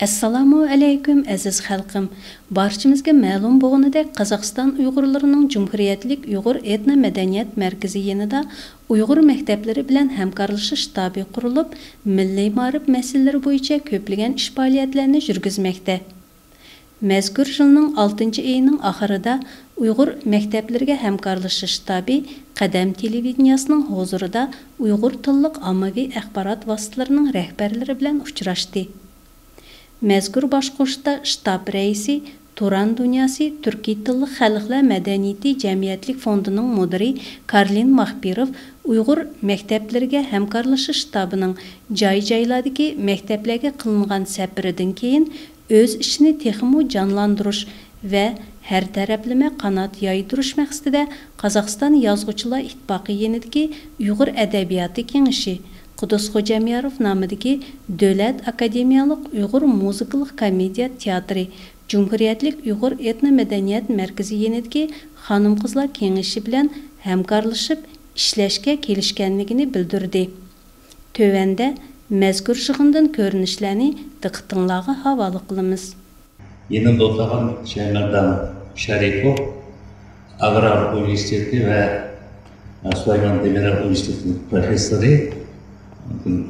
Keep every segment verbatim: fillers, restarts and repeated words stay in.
ئەسسالامۇ ئەلەيكۇم، ئەزىز خەلقىم! بارچىمىزگە مەلۇم بولغىنىدەك، قازاقىستان ئۇيغۇرلىرىنىڭ جۇمھۇرىيەتلىك ئۇيغۇر ئېتنو مەدەنىيەت مەركىزى يېنىدا ئۇيغۇر مەكتەپلىرى بىلەن ھەمكارلىشىش شتابى قۇرۇلۇپ، مىللىي مائارىپ مەسىلىلىرى بويىچە كۆپلىگەن ئىش پائالىيەتلەرنى يۈرگۈزمەكتە. مەزكۇر يىلنىڭ ئالتىنچى ئېيىنىڭ ئاخىرىدا ئۇيغۇر مەكتەپلىرىگە ھەمكارلىشىش شتابى قەدەم تېلېۋىدېنىيەسىنىڭ ھۇزۇرىدا ئۇيغۇر تىللىق ئاممىۋى ئاخبارات ۋاسىتىلىرىنىڭ رەھبەرلىرى بىلەن ئۇچراشتى. مەزكۇر باشقۇرۇشتا شتاب رەئىسى تۇران دۇنياسى تۈركىي تىللىق خەلقلەر مەدەنىيىتى جەمئىيەتلىك فوندىنىڭ مۇدىرى كارلىن ماخبىروف ئۇيغۇر مەكتەپلىرىگە ھەمكارلىشىش شتابىنىڭ جاي-جايلاردىكى مەكتەپلەرگە قىلىنغان سەپىرىدىن كېيىن، ئۆز ئىشىنى تېخىمۇ جانلاندۇرۇش ۋە ھەر تەرەپلىمە قانات يايدۇرۇش مەقسىتىدە قازاقىستان يازغۇچىلار ئىتتىپاقى يېنىدىكى ئۇيغۇر ئەدەبىياتى كېڭىشى، قۇدۇس خوجامياروف نامىدىكى دۆلەت ئاكادېمىيەلىك ئۇيغۇر مۇزىكىلىق كومېدىيە تىياتىرى، جۇمھۇرىيەتلىك ئۇيغۇر ئېتنو مەدەنىيەت مەركىزى يېنىدىكى خانىم-قىزلار كېڭىشى بىلەن ھەمكارلىشىپ ئىشلەشكە كېلىشكەنلىكىنى بىلدۈردى. تۆۋەندە مەزكۇر يىغىندىن كۆرۈنۈشلەرنى دىققىتىڭلارغا ھاۋالە قىلىمىز. يېنىمدا ئولتۇرغان شەيمەردان شەرىپوف، ئاگرار ئۇنىۋېرسىتېتى ۋە سۇلايمان دېمىرەل ئۇنىۋېرسىتېتىنىڭ پروفېسسورى،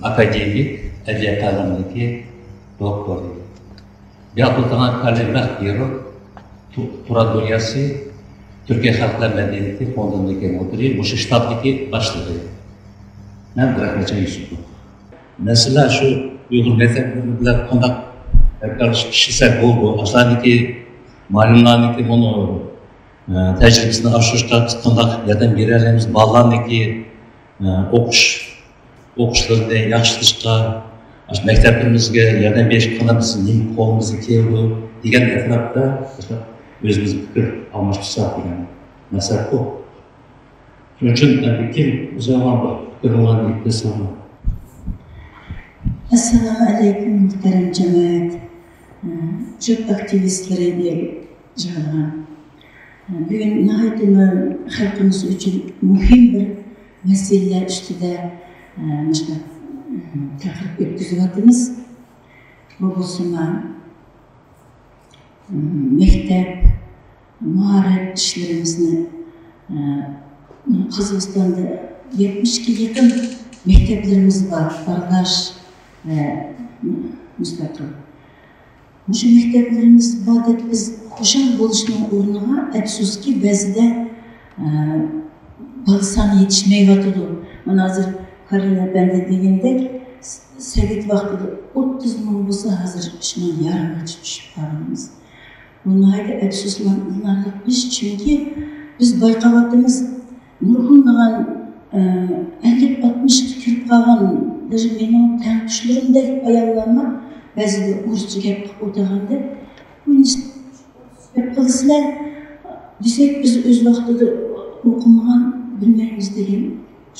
ئاكادېمىك، ئەدلىيە تەلىمىدىكى دوكتورى. بۇياقتا ئولتۇرغان كارلىن ماخبىروف، تۇ-، تۇران دۇنياسى، تۈركىي خەلقلەر مەدەنىيىتى فوندىنىڭ مۇدىرى، مۇشۇ شتابنىڭكى باشلىقى. مەن رەھمەتجان يۈسۈپوف. مەسىلە شۇ ئۇيغۇر مەكتەپلىرى بىلەن قانداق ھەمكارلىشىپ ئىشلىسەك بولىدۇ؟ ئاشۇلارنىڭكى، مۇئەللىملەرنىڭكى بۇنى، ئە، تەجرىبىسىنى ئاشۇرۇشقا قانداق ياردەم بېرەلەيمىز؟ بالىلارنىڭكى، ئە، ئوقۇش، ئوقۇشلىرىنى ياخشىلىشىشقا، ئاشۇ مەكتەپلىرىمىزگە ياردەم بېرىشكە قانداق بىز نېمە قولىمىزدىن كېلىدۇ دېگەن ئەتراپتا ئۆزىمىز پىكىر ئالماشتۇرساق دېگەن مەسىلە بۇ. شۇنىڭ ئۈچۈن، ئەمدى كىم ئۆزى ئالغان بۇ پىكىرنى ئېيتسا. ئەسسالامۇ ئەلەيكۇم، مۇھتەرەم جامائەت. ئە، جۇت ئاكتىۋىستلىرى يىغىلغان. ئە، بۈگۈن ناھايىتى خەلقىمىز ئۈچۈن مۇھىم بىر مەسىلىلەر ئۈستىدە، ئە، مۇشۇنداق، ئە، تەقرىر ئۆتكۈزۈۋاتىمىز. بۇ بولسىمۇ، ئە، مەكتەپ، مائارىپ ئىشلىرىمىزنى، ئە، قازاقىستاندا يەتمىشكە يېقىن مەكتەپلىرىمىز بار، باغداش ۋە مۇستەقىل. مۇشۇ مەكتەپلىرىمىز بار دەپ بىز خۇشال بولۇشنىڭ ئورنىغا، ئەپسۇسكى، بەزىدە، ئە، بالا سانى يېتىشمەيۋاتىدۇ. مانا ھازىر كارىنا ئەپەندى دېگەندەك، س-، سوۋېت ۋاقتىدا ئوتتۇز مىڭ بولسا، ھازىر شۇنىڭ يارىمىغىچە چۈشۈپ قالغىنىمىز. بۇ ناھايىتى ئەپسۇسلىنارلىق ئىش، چۈنكى بىز بايقاۋاتىمىز، نۇرغۇنلىغان، ئە، ئەللىك ئاتمىشقا كىرىپ قالغان، دەرسى مېنىڭ تەڭتۇشلىرىمدەك ئاياللارمۇ بەزىدە ئورۇسچە گەپ قىلىپ ئولتۇرغاندا، بۇ نېمە گەپ قىلىسىلەر دېسەك، بىز ئۆز ۋاقتىدا ئوقۇمىغان، بىلمەيمىز دېگەن،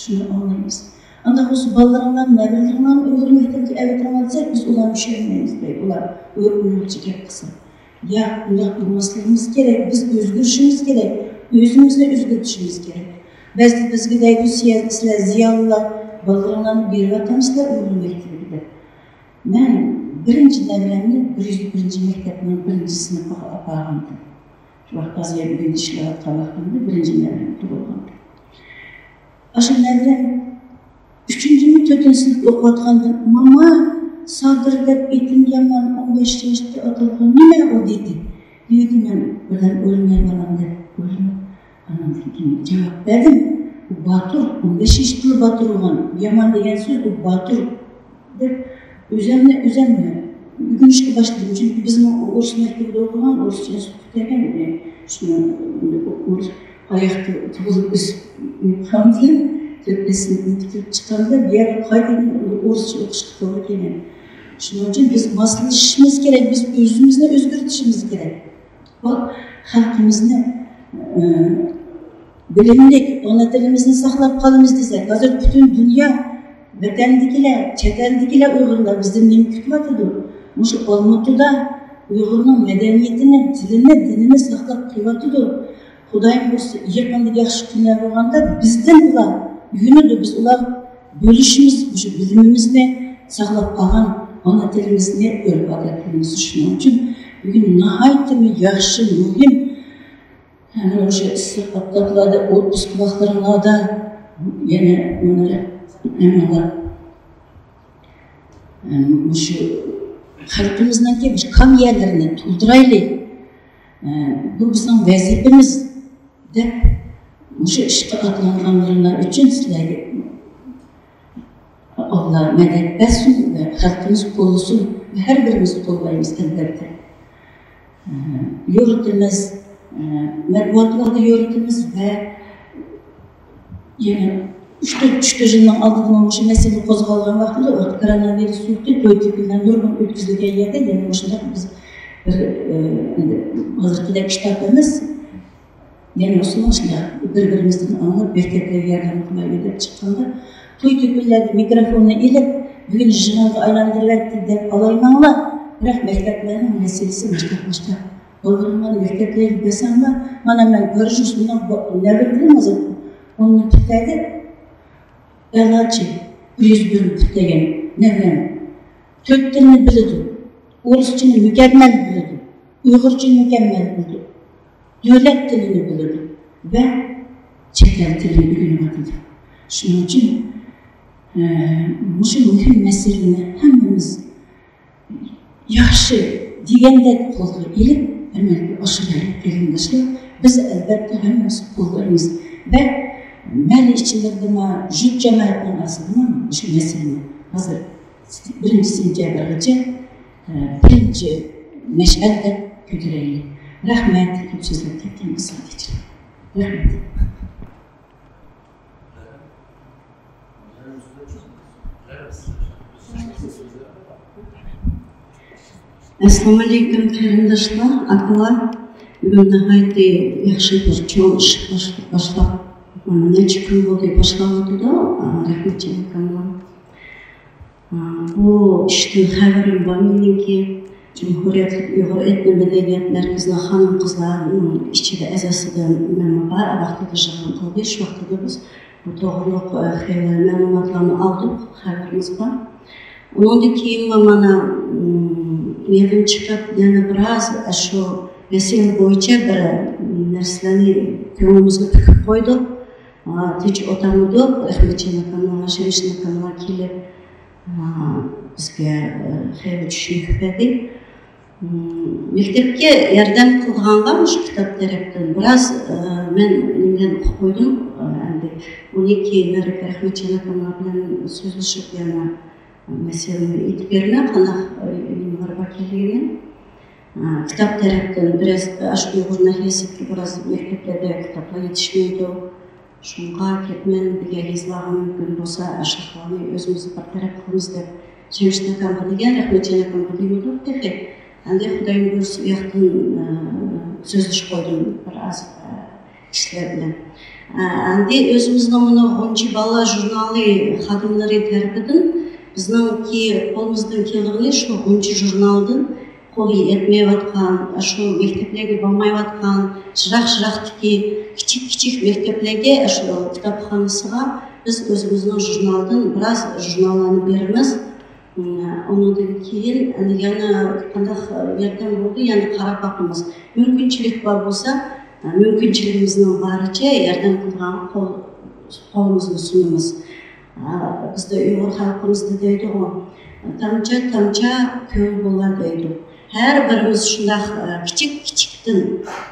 شۇنى ئاڭلايمىز. ئانداق بولسا بالىلىرىڭلارنى، نەۋرىلىرىڭلارنى ئۇيغۇر مەكتىپىگە ئەۋەتىڭلار دېسەك، بىز ئۇلارنى چۈشەنمەيمىز دەيدۇ ئۇلار، ئۇيغۇر، ئۇيغۇرچە گەپ قىلسا. ياق، ئۇنداق بولماسلىقىمىز كېرەك. بىز ئۆزگىرىشىمىز كېرەك. ئۆزىمىزنى ئۆزگەرتىشىمىز كېرەك. بەزىدە بىزگە دەيدۇ، سىيە-، سىلەر زىيالىيلار، بالىلىرىڭلارنى بېرىۋاتامسىلەر ئۇيغۇر مەكتىپىگە دەپ. مەن بىرىنچى نەۋرەمنى بىر يۈز بىرىنچى مەكتەپنىڭ بىرىنچى سىنىپىغا ئاپارغانىدىم. شۇ ۋاقىت ھازىر بۈگۈن ئىشلەۋاتقان ۋاقتىمدا بىرىنچى نەۋرەم تۇغۇلغانىدى. ئاشۇ نەۋرەم ئۈچىنچىمۇ، تۆتىنچى سىنىپتا ئوقۇۋاتقاندا، ماما، سادىر دەپ ئېتىم يامان، ئون بەش ياشتا ئاتالغان نېمە ئۇ دېدى. دېدى، مەن بىردەم ئويلىناي بالام دەپ ئويلىنىپ، ئاناندىن كېيىن جاۋاب بەردىم. ئۇ باتۇر، ئون بەش ياشتىلا باتۇر بولغان. يامان دېگەن سۆز، ئۇ باتۇر دەپ ئۆزۈمنى ئۆزۈم ئۆگىنىشكە باشلىدىم. چۈنكى بىزمۇ ئورۇس مەكتىپىدە ئوقۇغان، ئورۇسچە ئىنستىتۇتقا كەلگەن، شۇنىڭ ئورۇس ئاياقتا تۇغۇلۇپ ئۆسۈپ قالدىم. تۆت بەش سىنىپنى پۈتتۈرۈپ چىققاندا بۇ يەرگە قايتىدىن ئورۇسچە ئوقۇشقا توغرا كەلگەن. شۇنىڭ ئۈچۈن بىز ماسلىشىشىمىز كېرەك، بىز ئۆزىمىزنى ئۆزگەرتىشىمىز كېرەك. بۇ خەلقىمىزنى، ئى، بىلىملىك، ئانا تىلىمىزنى ساقلاپ قالىمىز دېسەك، ھازىر پۈتۈن دۇنيا، ۋەتەندىكىلەر، چەت ئەلدىكىلەر ئۇيغۇرلار بىزدىن نېمە كۈتۈۋاتىدۇ؟ مۇشۇ ئالمۇتىدا ئۇيغۇرنىڭ مەدەنىيىتىنى، تىلىنى، دىنىنى ساقلاپ قېلىۋاتىدۇ. خۇدايىم بۇيرۇسا، يېقىندا ياخشى كۈنلەر بولغاندا بىزدىن ئۇلار ئۆگىنىدۇ. بىز ئۇلار بۆلۈشىمىز، مۇشۇ بىلىمىمىزنى ساقلاپ قالغان ئانا تىلىمىزنى، ئۆرپ-ئادەتلىرىمىزنى. شۇنىڭ ئۈچۈن بۈگۈن ناھايىتىمۇ ياخشى، مۇھىم، ھەم مۇشۇ ئىسسىق ئاپتاپلاردا، ئوتلۇق بۇلاقلىرىڭلاردا، يەنە مانا ھەممىڭلار، ئەم، مۇشۇ خەلقىمىزنىڭكى مۇشۇ كام يەرلىرىنى تولدۇرايلى، ئە، بۇ بىزنىڭ ۋەزىپىمىز دەپ، مۇشۇ ئىشقا ئاتلانغانلىرىڭلار ئۈچۈن سىلەرگە ئاللا مەدەت بەرسۇن ۋە خەلقىمىز قوللىسۇن ۋە ھەر بىرىمىز قوللايمىز، ئەلۋەتتە. ئە، يورۇتىمىز، ئە، مەتبۇئاتلاردا يورۇتىمىز ۋە يەنە ئۈچ تۆت، ئۈچ تۆت يىلنىڭ ئالدىدا مۇشۇ مەسىلە قوزغالغان ۋاقتىدا، ئۇ كورونا ۋىرۇس يۇقتى، توي تۆكۈنلەر نۇرغۇن ئۆتكۈزۈلگەن يەردە يەنە مۇشۇنداق بىز بىر، ئە، ھازىرقىدەك ئىش تاپىمىز. يەنە ئۇسۇلمۇ شۇنداق، بىر-بىرىمىزدىن ئاڭلاپ، مەكتەپلەرگە ياردەم قىلايلى دەپ چىققاندا، توي تۆكۈنلەردە مىكروفوننى ئېلىپ، بۈگۈن ژۇرنالغا ئايلاندۇرۇۋەتتى دەپ ئالايماڭلار، بىراق مەكتەپلەرنىڭ مەسىلىسى مۇشتاق، مۇشتاق. بالىلىرىڭلارنى مەكتەپلەرگە بەرسەڭلار، مانا مەن بىر جۈز مېنىڭ با-، نەۋرىلىرىم ھازىر ئوننى پۈتتۈردى، ئەلاچى، بىر يۈز بىرنى پۈتتۈرگەن نەۋرەم تۆت تىلنى بىلىدۇ، ئورۇسچىنى مۇكەممەل بىلىدۇ، ئۇيغۇرچىنى مۇكەممەل بىلىدۇ، دۆلەت تىلىنى بىلىدۇ ۋە چەت ئەل تىلىنى ئۆگىنىۋاتىدۇ. شۇنىڭ ئۈچۈن، ئە، مۇشۇ مۇھىم مەسىلىنى ھەممىمىز ياخشى دېگەندەك قولغا ئېلىپ، ئەمەلگە ئاشۇرايلى قېرىنداشلار. بىز ئەلۋەتتە ھەممىمىز قوللايمىز ۋە مەھەللە ئىچىلىرىدىمۇ، جۈپ جامائەتنىڭ ئارىسىدىمۇ مۇشۇ مەسىلىنى ھازىر بىرىنچى سېنتەبىرغىچە، ئە، بىرىنچى مەشئەل دەپ كۆتۈرەيلى. رەھمەت، كۆپ سۆزلەپ كەتكەن بولسام كەچۈرۈڭ. رەھمەت. ئەسسالامۇئەلەيكۇم قېرىنداشلار، ئاكىلار. بۈگۈن ناھايىتى ياخشى بىر چوڭ ئىش باش-، باشلاپ، مانا نەچچە كۈن بولدى باشلاۋاتىدۇ. ئا، رەھمەتجان ئاكامغا. ئا، بۇ ئىشتىن خەۋىرىم بار مېنىڭكى. جۇمھۇرىيەتلىك ئۇيغۇر ئېتنو مەدەنىيەت مەركىزىنىڭ خانىم-قىزلارنىڭ ئىچىدە ئەزاسىدىن مەنمۇ بار. ۋاقتىدا جىغىلىم قىلدى. شۇ ۋاقتىدا بىز بۇ توغرۇلۇق، ئە، خېلى مەلۇماتلارنى ئالدۇق، خەۋىرىمىز بار. ئۇنىڭدىن كېيىنمۇ مانا، ئىم، يىغىن چىقىپ، يەنە بىراز ئاشۇ مەسىلە بويىچە بىر، ئىم، نەرسىلەرنى كۆڭلىمىزگە پۈكۈپ قويدۇق. ئا، تىنچ ئولتۇرمىدۇق. رەھمەتجان ئاكاملار، شەمشىدىن ئاكاملار كېلىپ، ئا، بىزگە، ئە، خېلى چۈشىنىك بەردى. مم، مەكتەپكە ياردەم قىلىدىغانغا مۇشۇ كىتاب تەرەپتىن بىراز، ئە، مەن نېمىدىن ئۇقۇپ قويدۇم، ئە، ئەمدى ئۇنى كېيىن رەھمەتجان ئاكاملار بىلەن سۆزلىشىپ يەنە مەسىلىنى ئېيتىپ بېرىمەن، قانداق، ئە، نېمىلەر بار ئىكەنلىكىنى. ئە، كىتاب تەرەپتىن بىراز، ئاشۇ ئۇيغۇر ناھىيەسىدىكى بىراز مەكتەپلەردە كىتابلار يېتىشمەيدۇ. شۇڭا كەتمەن دېگەن يېزىلارغا مۇمكىن بولسا ئاشۇلارنى ئۆزىمىز بىر تەرەپ قىلىمىز دەپ شەمشىدىن ئاكامغا دېگەن، رەھمەتجان ئاكامغا دېمىدۇق تېخى. ئەمدى خۇدايىم بۇيرۇسا ئۇ ياقتىن، ئە، سۆزلىشىپ قويدۇم بىر ئاز، ئە، كىشىلەر بىلەن. ئە، ئەمدى ئۆزىمىزنىڭ مۇنۇ غۇنچە بالىلار ژۇرنالى خادىملىرى تەرىپىدىن بىزنىڭكى قولىمىزدىن كېلىدىغىنى شۇ غۇنچە ژۇرنالدىن قولى يەتمەيۋاتقان، ئاشۇ مەكتەپلەرگە بارمايۋاتقان، يىراق-يىراقتىكى كىچىك-كىچىك مەكتەپلەرگە، ئاشۇ كىتابخانىسىغا بىز ئۆزىمىزنىڭ ژۇرنالىدىن بىراز ژۇرناللارنى بېرىمىز. ئۇنىڭدىن كېيىن يەنە قانداق ياردەم بولدى، يەنە قاراپ باقىمىز. مۇمكىنچىلىك بار بولسا، مۇمكىنچىلىكىمىزنىڭ بارىچە ياردەم قىلىدىغان قول، قولىمىزنى سۇنىمىز. بىزدە ئۇيغۇر خەلقىمىزدە دەيدىغۇ، تامچە تامچە كۆل بولار دەيدۇ. ھەر بىرىمىز شۇنداق، ئە، كىچىك كىچىكتىن،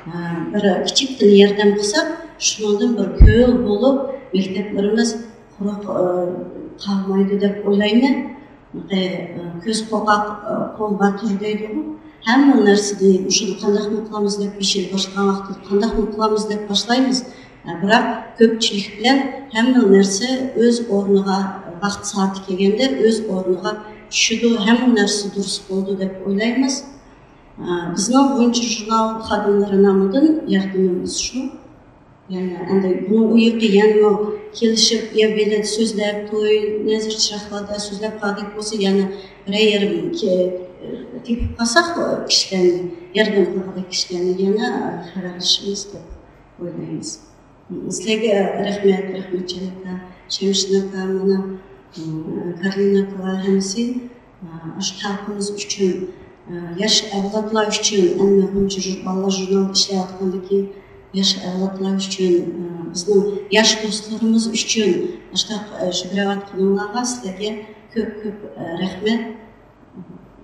ئە، بىر كىچىكتىن ياردەم قىلساق، شۇنىڭدىن بىر كۆل بولۇپ، مەكتەپلىرىمىز قۇرۇق، ئە، قالمايدۇ دەپ ئويلايمەن. ئە، كۆز قورقاق، ئە، قول باتۇر دەيدىغۇ. ھەممە نەرسىنى مۇشۇنى قانداقمۇ قىلىمىز دەپ، بىر ئىشنى باشلىغان ۋاقتىدا قانداقمۇ قىلىمىز دەپ باشلايمىز. بىراق كۆپچىلىك بىلەن ھەممە نەرسە ئۆز ئورنىغا، ۋاقتى سائىتى كەلگەندە ئۆز ئورنىغا چۈشىدۇ، ھەممە نەرسە دۇرۇس بولىدۇ دەپ ئويلايمىز. بىزنىڭ غۇنچە ژۇرنال خادىملىرى نامىدىن ياردىمىمىز شۇ. يەنى ئەمدى بۇنىڭ ئۇيىقى يەنىمۇ كېلىشىپ، يا بېلەت سۆزلەپ، توي، نەزىر چىراغلاردا سۆزلەپ قالدۇق بولسا، يەنە بىرەر يېرىم تېپىپ قالساق، كىشىلەرنى، ياردەم قىلغۇدەك كىشىلەرنى يەنە خەۋەرلىشىمىز دەپ ئويلايمىز. سىلەرگە رەھمەت، رەھمەتجان ئاكا، شەمشىدىن ئاكا، مانا، كارلىنا ئاكىلار ھەممىسى ئاشۇ خەلقىمىز ئۈچۈن، ياش ئەۋلادلار ئۈچۈن، ئەمما بۇنچە جۇ-، بالىلار ژۇرنالدا ئىشلەۋاتقاندىكى ياش ئەۋلادلار ئۈچۈن، بىزنىڭ ياش دوستلىرىمىز ئۈچۈن ئاشۇنداق شۈبرەۋاتقىنىڭلارغا سىلەرگە كۆپ، كۆپ رەھمەت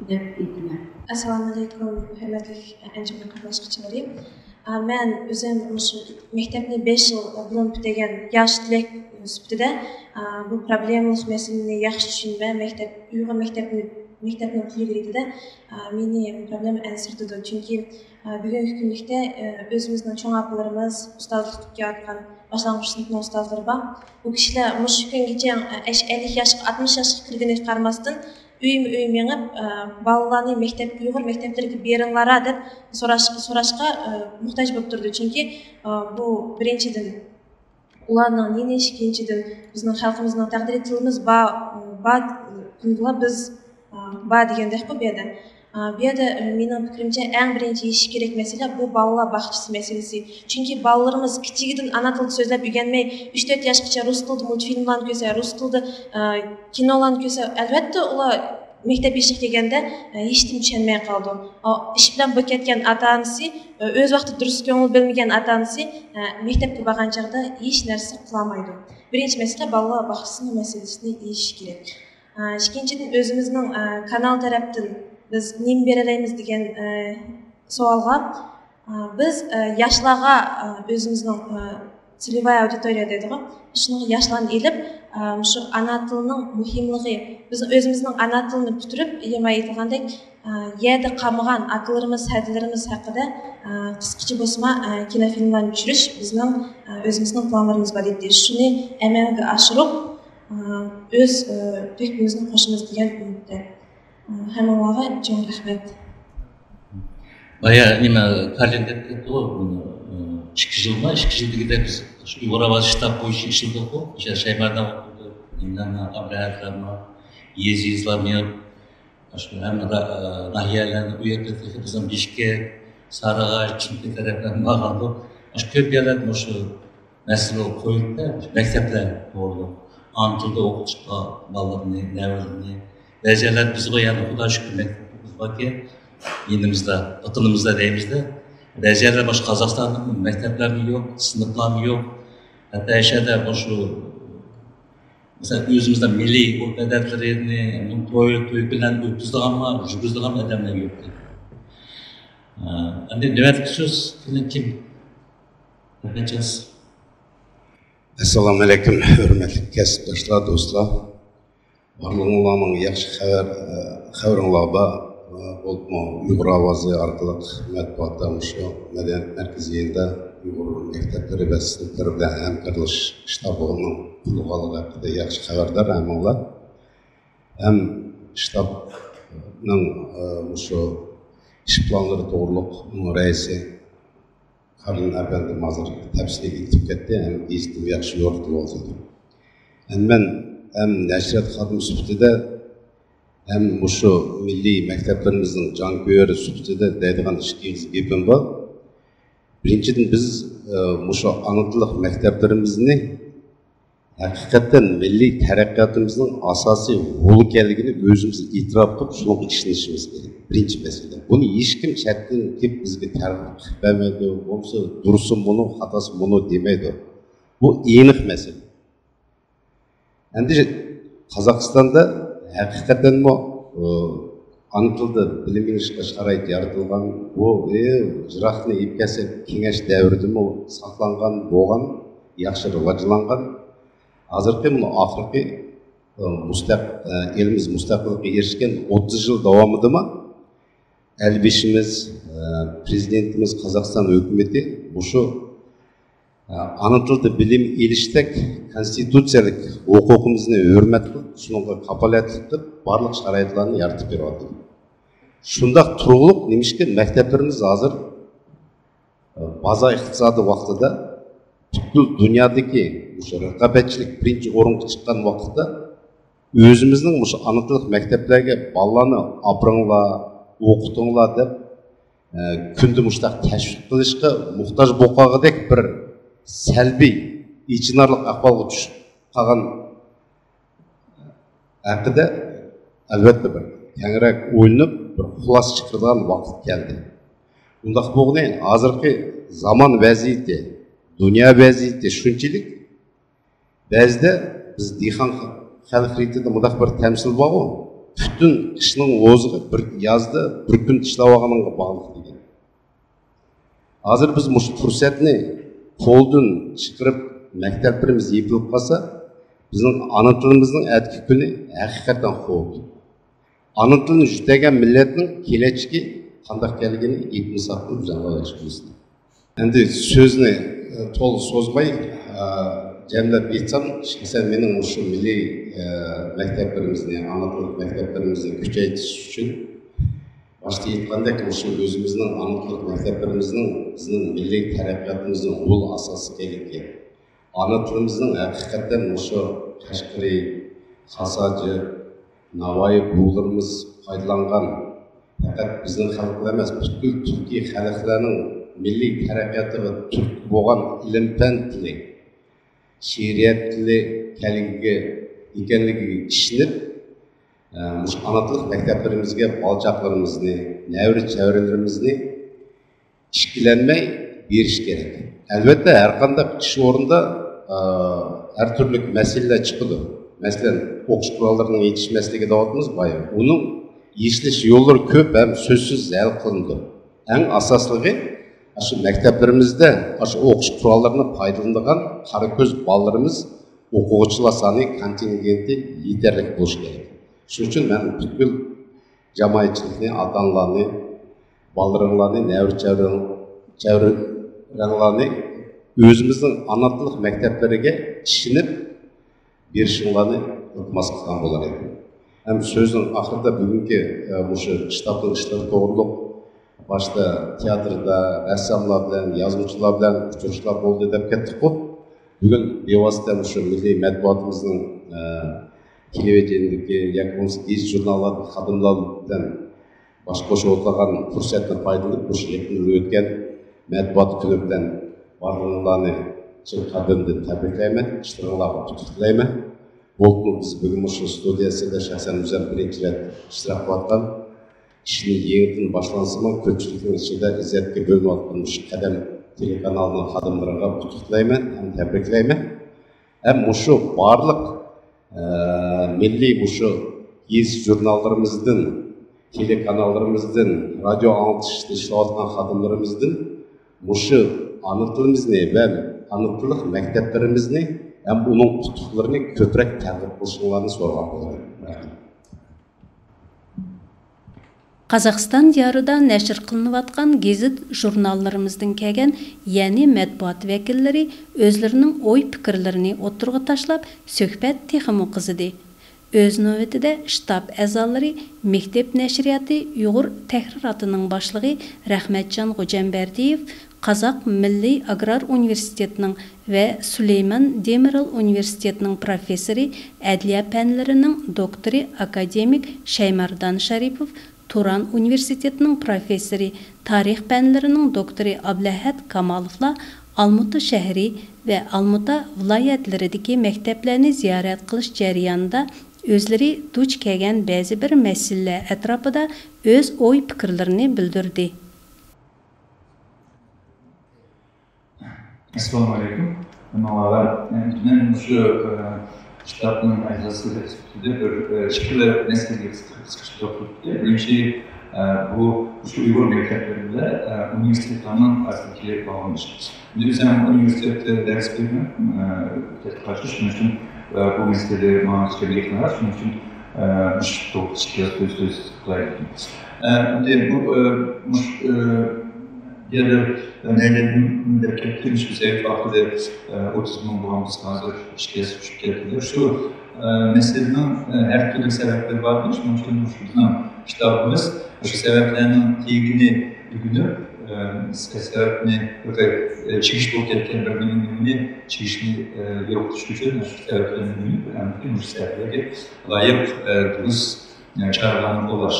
دەپ ئېيتىمەن. ئەسسالامۇئەلەيكۇم، ھۆرمەتلىك ئەنجۈمە قاتناشقۇچىلىرى. ئا، مەن ئۆزۈم مۇشۇ مەكتەپنى بەش يىل بۇرۇن پۈتتۈرگەن ياش تۈلەك سۈپىتىدە، ئا، بۇ پروبلېمىلىق مەسىلىنى ياخشى چۈشىنىمەن. مەكتەپ، ئۇيغۇر مەكتەپنى، مەكتەپنىڭ پۈتۈنلۈكىدە، ئا، مېنى بۇ پروبلېما ئەنسىرىتىدۇ. چۈنكى، ئا، بۈگۈنكى كۈنلۈكتە، ئا، ئۆزىمىزنىڭ چوڭ ئاپىلىرىمىز، ئۇستازلىق قىلىپ كېلىۋاتقان باشلانغۇچ سىنىپنىڭ ئۇستازلىرى بار. بۇ كىشىلەر مۇشۇ كۈنگىچە، ئا، ئەش-، ئەللىك ياشقا، ئاتمىش ياشقا كىرگىنىگە قارىماستىن، ئۆيمۇ ئۆي مېڭىپ، ئە، بالىلارنى مەكتەپ، ئۇيغۇر مەكتەپلىرىگە بېرىڭلارا دەپ سوراش-، سوراشقا، ئە، موھتاج بولۇپ تۇرىدۇ. چۈنكى، ئە، بۇ بىرىنچىدىن، ئۇلارنىڭ نېنى، ئىككىنچىدىن، بىزنىڭ خەلقىمىزنىڭ تەقدىرى تىلىمىز بار، بار، بىز، ئە، بار دېگەندەكقۇ بۇ يەردە. ئە، بۇ يەردە، ئە، مېنىڭ پىكرىمچە، ئەڭ بىرىنچى يېشىش كېرەك مەسىلە بۇ بالىلار باغچىسى مەسىلىسى. چۈنكى بالىلىرىمىز كىچىكىدىن ئانا تىلدا سۆزلەپ ئۆگەنمەي، ئۈچ تۆت ياشقىچە رۇس تىلىدا مۇلتفىلىملارنى كۆرسە، رۇس تىلىدا، ئە، كىنولارنى كۆرسە، ئەلۋەتتە، ئۇلار مەكتەپ يېشىغا كەلگەندە، ئە، ھېچنېمە چۈشەنمەي قالىدۇ. ئا، ئىش بىلەن بولۇپ كەتكەن ئاتا-ئانىسى، ئە، ئۆز ۋاقتىدا دۇرۇس كۆڭۈل بۆلمىگەن ئاتا-ئانىسى، ئە، مەكتەپكە بارغان چاغدا ھېچ نەرسە قىلالمايدۇ. بىرىنچى مەسىلە بالىلار باغچىسىنىڭ مەسىلىسىنى يېشىش كېرەك. ئە، ئىككىنچىدىن، ئۆزىمىزنىڭ، ئە، كانال تەرەپتىن بىز نېمە بېرەلەيمىز دېگەن، ئە، سوئالغا، ئە، بىز، ئە، ياشلارغا، ئە، ئۆزىمىزنىڭ، ئە، целевая аудитория دەيدىغۇ، شۇنىڭغا ياشلارنى ئېلىپ، ئە، مۇشۇ ئانا تىلنىڭ مۇھىملىقى، بىز ئۆزىمىزنىڭ ئانا تىلىنى پۈتتۈرۈپ، يەنە ئېيتىلغاندەك، ئە، يەردە قالمىغان ئاكىلىرىمىز، ھەدىلىرىمىز ھەققىدە، ئە، قىسقىچە بولسىمۇ، ئە، كىنوفىلىملارنى چۈشۈرۈش بىزنىڭ، ئە، ئۆزىمىزنىڭ پىلانلىرىمىز بار ئىدى. شۇنى ئەمەلگە ئاشۇرۇپ، ئە، ئۆز، ئە، تۆھپىمىزنى قوشىمىز دېگەن ئۈمىدتە. ئە، ھەممىڭلارغا چوڭ رەھمەت. بايا نېمە، كارلىن دەپ كەتتىغۇ، ئىككى يىلمۇ، ئىككى يىل دېگۈدەك بىز شۇ ئۇيغۇر ئاۋازى شتاب بويىچە ئىشلىدۇققۇ. ئوشۇ شەيماردان ئوتتۇرىدۇ، نېمىلەرنى، ئابلەتلەرنى، يېزا-يېزىلارنى، شۇ ھەممە را-، ناھىيەلەرنى ئۇ يەردە تېخى بىزنىڭ بىشكەك، سارىغاچ، چىمكە تەرەپلەرگە بارغانىدۇق. شۇ كۆپ يەرلەردە مۇشۇ مەسىلە قويۇلۇپتۇ، مەكتەپلەر توغرۇلۇق. ئانا تىلدا ئوقۇتۇشقا بالىلىرىنى، نەۋرىلىرىنى. بەزى يەرلەر بىزغۇ يەنە خۇدا شۈكۈر مەكتەپلىرىمىز باركەن، يېنىمىزدا، ۋەتىنىمىزدە دەيمىزدە. بەزى يەرلەر باشقا قازاقىستاندا مەكتەپلەرمۇ يوق، سىنىپلارمۇ يوق. ھەتتا ئەشەدە مۇشۇ، مەسىلەن، ئۆزىمىزنىڭ مىللىي ئۆرپ-ئادەتلىرىنى توي، توي بىلەن ئۆتكۈزىدىغانمۇ، يۈرگۈزىدىغان ئادەملەر يوق. ئە، ئەمدى نۆۋەتتىكى سۆز كىم؟ ئەسسالامۇئەلەيكۇم، ھۆرمەتلىك كەسىپداشلار، دوستلار. بارلىقىڭلارنىڭ ياخشى خەۋەر، خەۋىرىڭلار بار. بولۇپمۇ ئۇيغۇر ئاۋازى ئارقىلىق مەتبۇئاتتا مۇشۇ مەدەنىيەت مەركىزى يېنىدا ئۇيغۇر مەكتەپلىرى ۋە سىنىپلىرى بىلەن ھەمكارلىشىش شتابىنىڭ قۇرۇلغانلىقى ھەققىدە ياخشى خەۋەردار ھەممىڭلار. ھەم شتابنىڭ، ئە، مۇشۇ ئىش پىلانلىرى توغرۇلۇق ئۇنىڭ رەئىسى كارلىن ئەپەندىم ھازىر تەپسىلىي ئېيتىپ كەتتى، ھەم گېزىتىمۇ ياخشى يورۇتۇلۇۋاتىدۇ. ھەم مەن ھەم نەشرىيات خادىمى سۈپىتىدە، ھەم مۇشۇ مىللىي مەكتەپلىرىمىزنىڭ جانكۆيەر سۈپىتىدە دەيدىغان ئىككى ئېغىز گېپىم بار. بىرىنچىدىن، بىز، ئە، مۇشۇ ئانا تىللىق مەكتەپلىرىمىزنى ھەقىقەتەن مىللىي تەرەققىياتىمىزنىڭ ئاساسىي غولى ئىكەنلىكىنى ئۆزىمىز ئېتىراپ قىلىپ، شۇنىڭغا ئىشىنىشىمىز كېرەك. بىرىنچى مەسىلە. بۇنى ھېچكىم چەتتىن كېلىپ بىزگە تەرغىب قىلىپ بەرمەيدۇ، بولمىسا دۇرۇسى مۇنۇ، خاتاسى مۇنۇ دېمەيدۇ. بۇ ئېنىق مەسىلە. ئەمدى قازاقىستاندا ھەقىقەتەنمۇ، ئۇ، ئانا تىلدا بىلىم ئېلىشقا شارائىت يارىتىلغان، بۇ، ئى، يىراقنى ئېلىپ كەلسەك، كېڭەش دەۋرىدىمۇ ساقلانغان، بولغان، ياخشى راۋاجلانغان. ھازىرقى مۇنۇ ئاخىرقى، ئى، مۇستەق-، ئى، ئېلىمىز مۇستەقىللىققا ئېرىشكەن ئوتتۇز يىل داۋامىدىمۇ ئەلبېشىمىز، ئى، پىرېزىدېنتىمىز، قازاقىستان ھۆكۈمىتى مۇشۇ، ئى، ئانا تىلدا بىلىم ئېلىشتەك كونستىتۇتسىيەلىك ھوقۇقىمىزنى ھۆرمەت قىلىپ، شۇنىڭغا كاپالەتلىك قىلىپ، بارلىق شارائىتلارنى يارىتىپ بېرىۋاتىدۇ. شۇنداق تۇرۇقلۇق نېمىشقا مەكتەپلىرىمىز ھازىر بازار ئىقتىسادى ۋاقتىدا پۈتكۈل دۇنيادىكى مۇشۇ رىقابەتچىلىك بىرىنچى ئورۇنغا چىققان ۋاقىتتا، ئۆزىمىزنىڭ مۇشۇ ئانا تىللىق مەكتەپلەرگە بالىلارنى ئاپىرىڭلار، ئوقۇتۇڭلار دەپ، ئە، كۈندە مۇشۇنداق تەشۋىق قىلىشقا موھتاج بولۇپ قالغۇدەك بىر سەلبىي، ئېچىنارلىق ئەھۋالغا چۈشۈپ قالغان ھەققىدە ئەلۋەتتە بىر كەڭرەك ئويلىنىپ، بىر خۇلاسە چىقىرىدىغان ۋاقىت كەلدى. ئۇنداق بولغىنى، ھازىرقى زامان ۋەزىيىتى، دۇنيا ۋەزىيىتى شۇنچىلىك، بەزىدە بىز دېھقان خەلق رېتىدە مۇنداق بىر تەمسىل بارغۇ، پۈتۈن قىشنىڭ ھوزۇقى بىر يازدا بىر كۈن ئىشلەۋالغىنىڭغا باغلىق دېگەن. ھازىر بىز مۇشۇ پۇرسەتنى قولدىن چىقىرىپ، مەكتەپلىرىمىز يېپىلىپ قالسا، بىزنىڭ ئانا تىلىمىزنىڭ ئەتىكى كۈنى ھەقىقەتەن خورلۇق. ئانا تىلىنى يۈتەلگەن مىللەتنىڭ كېلەچىكى قانداق ئىكەنلىكىنى ئېيتمىساقمۇ بىز ئاڭلاۋېلىشىمىز. ئەمدى سۆزنى، ئە، تولا سوزماي، ئە، جەملەپ ئېيتسام، شەخسەن مېنىڭ مۇشۇ مىللىي، ئە، مەكتەپلىرىمىزنى، ئانا تىللىق مەكتەپلىرىمىزنى كۈچەيتىش ئۈچۈن، باشتا ئېيتقاندەك، مۇشۇ ئۆزىمىزنىڭ ئانا تىللىق مەكتەپلىرىمىزنىڭ بىزنىڭ مىللىي تەرەققىياتىمىزنىڭ ئۇل ئاساسى ئىكەنلىكى، ئانا تىلىمىزنىڭ ھەقىقەتەن مۇشۇ قەشقىرى، قاساجى، ناۋايى بوۋىلىرىمىز پايدىلانغان، پەقەت بىزنىڭ خەلقلا ئەمەس، پۈتكۈل تۈركىي خەلقلەرنىڭ مىللىي تەرەققىياتىغا تۈرتكە بولغان ئىلىم-پەن تىلى، شېئىرىيەت تىلى كەلگۈگە ئىكەنلىكىگە ئىشىنىپ، ئە، مۇشۇ ئانا تىللىق مەكتەپلىرىمىزگە بالا-چاقىلىرىمىزنى، نەۋرە-چەۋرىلىرىمىزنى ئىككىلەنمەي بېرىش كېرەك. ئەلۋەتتە، ھەر قانداق ئىش ئورنىدا، ئا، ھەر تۈرلۈك مەسىلىلەر چىقىدۇ. مەسىلەن، ئوقۇش قوراللىرىنىڭ يېتىشمەسلىكى دەۋاتىمىز بايا. ئۇنىڭ يېشىلىش يوللىرى كۆپ ھەم سۆزسىز ھەل قىلىنىدۇ. ئەڭ ئاساسلىقى، ئاشۇ مەكتەپلىرىمىزدە ئاشۇ ئوقۇش قوراللىرىنى پايدىلىنىدىغان قارا كۆز بالىلىرىمىز ئوقۇغۇچىلار سانى، كونتىنگېنتى يېتەرلىك بولۇشى كېرەك. شۇنىڭ ئۈچۈن مەن پۈتكۈل جامائەتچىلىكنى، ئاتا-ئانىلارنى، بالىلىرىڭلارنى، نەۋرە-چەۋرىڭ-، چەۋرىڭلارنى ئۆزىمىزنىڭ ئانا تىللىق مەكتەپلىرىگە ئىشىنىپ بېرىشىڭلارنى ئىلتىماس قىلغان بولار ئىدىم. ھەم سۆزنىڭ ئاخىرىدا بۈگۈنكى، ئە، مۇشۇ شتابنىڭ ئىشلىرى توغرۇلۇق باشتا تىياتىردا رەسساملار بىلەن، يازغۇچىلار بىلەن ئۇچرىشىشلار بولدى دەپ كەتتۇققۇ. بۈگۈن بىۋاسىتە مۇشۇ مىللىي مەتبۇئاتىمىزنىڭ، ئە، تېلېۋىدېنىيەدىكى ياكى بولمىسا گېزىت-ژۇرناللاردىكى خادىملار بىلەن باش قوشۇۋاتىدىغان پۇرسەتنى پايدىلىنىپ، مۇشۇ يېقىندا ئۆتكەن مەتبۇئات كۈنى بىلەن بارلىقىڭلارنى چىن قەلبىمدىن تەبرىكلەيمەن، ئىشلىرىڭلارغا ئۇتۇق تىلەيمەن. بولۇپمۇ بىز بۈگۈن مۇشۇ ستۇدىيەسىدە شەخسەن ئۆزۈم بىرىنچى رەت ئىشتىراك قىلىۋاتقان، ئىشنى يېڭىدىن باشلانسىمۇ، كۆپچىلىكنىڭ ئىچىدە ئىززەتكە بۆلۈنۈۋاتقان مۇشۇ قەدەم تېلېكانالىنىڭ خادىملىرىغا ئۇتۇق تىلەيمەن ھەم تەبرىكلەيمەن. ھەم مۇشۇ بارلىق، ئە، مىللىي مۇشۇ گېزىت-ژۇرناللىرىمىزدىن، تېلېكاناللىرىمىزدىن، رادىيو ئاڭلىتىشتا ئىشلەۋاتقان خادىملىرىمىزدىن مۇشۇ ئانا تىلىمىزنى ۋە ئانا تىللىق مەكتەپلىرىمىزنى ھەم ئۇنىڭ ئۇتۇقلىرىنى كۆپرەك تەرغىب قىلىشىڭلارنى سورىغان بولىمەن. رەھمەت. قازاقىستان دىيارىدا نەشر قىلىنىۋاتقان گېزىت-ژۇرناللىرىمىزدىن كەلگەن يەنى مەتبۇئات ۋەكىللىرى ئۆزلىرىنىڭ ئوي-پىكىرلىرىنى ئوتتۇرىغا تاشلاپ، سۆھبەت تېخىمۇ قىزىدى. ئۆز نۆۋىتىدە شتاب ئەزالىرى مەكتەپ نەشرىياتى ئۇيغۇر تەھرىراتىنىڭ باشلىقى رەھمەتجان غوجامبەردىيېۋ، قازاق مىللىي ئاگرار ئۇنىۋېرسىتېتىنىڭ ۋە سۇلەيمان دېمىرېل ئۇنىۋېرسىتېتىنىڭ پروفېسسورى، ئەدلىيە پەنلىرىنىڭ دوكتورى ئاكادېمىك شەيمەردان شەرىپوف، تۇران ئۇنىۋېرسىتېتىنىڭ پروفېسسورى، تارىخ پەنلىرىنىڭ دوكتورى ئابلەھەت كامالوفلار ئالمۇتا شەھىرى ۋە ئالمۇتا ۋىلايەتلىرىدىكى مەكتەپلەرنى زىيارەت قىلىش جەريانىدا ئۆزلىرى دۇچ كەلگەن بەزى بىر مەسىلىلەر ئەتراپىدا ئۆز ئوي-پىكىرلىرىنى بىلدۈردى. ئەسسالامۇ ئەلەيكۇم. ھەممىڭلارغا، ئە، مەن مۇشۇ، ئە، شتابنىڭ ئەزاسى سۈپىتىدە بىر، ئە، ئىككىلا مەسىلىگە قىسقا، قىسقىچە توختىلىپ ئۆتەي. بىرىنچى، ئە، بۇ، مۇشۇ ئۇيغۇر مەكتەپلىرىدە، ئە، ئۇنىۋېرسىتېتلارنىڭ ئارىسىدىكى باغلىنىش. ئۆزۈم ئۇنىۋېرسىتېتتا دەرس بېرىمەن، ئە، تەتقىقاتچى، شۇنىڭ ئۈچۈن، ئە، بۇ مەسىلە ماڭا تېخى يېقىنراق، شۇنىڭ ئۈچۈن، ئە، مۇشۇ توغرىلىق ئىككى سۆز، سۆز قىلاي دېدىم. ئە، ئەمدى بۇ، ئە، مۇش-، ئە، يەنە، ئە، مەيلى مۇندەك كەتتى، مۇشۇ سەۋەب ۋاقتىدا، ئە، ئوتتۇز مىڭ بولغان بولسا، ھازىر ئىككى ياز چۈشۈپ كەتتى. شۇ، ئە، مەسىلىنىڭ، ئە، ھەر تۈرلۈك سەۋەبلىرى بار، شۇنىڭ ئۈچۈن مۇشۇ بىزنىڭ شتابىمىز شۇ سەۋەبلەرنىڭ تېگىنى ئۆگىنىپ، ئە، سەۋەبنى بىر، ئە، چىگىش بولۇپ كەتكەن بىر نېمىنى چىگىشنى، ئە، يوقىتىش ئۈچۈن شۇ سەۋەبلەرنى ئۆگىنىپ، ئەمدى مۇشۇ سەۋەبلەرگە لايىق، ئە، دۇرۇس، ئە، چارىلارنى قوللاش.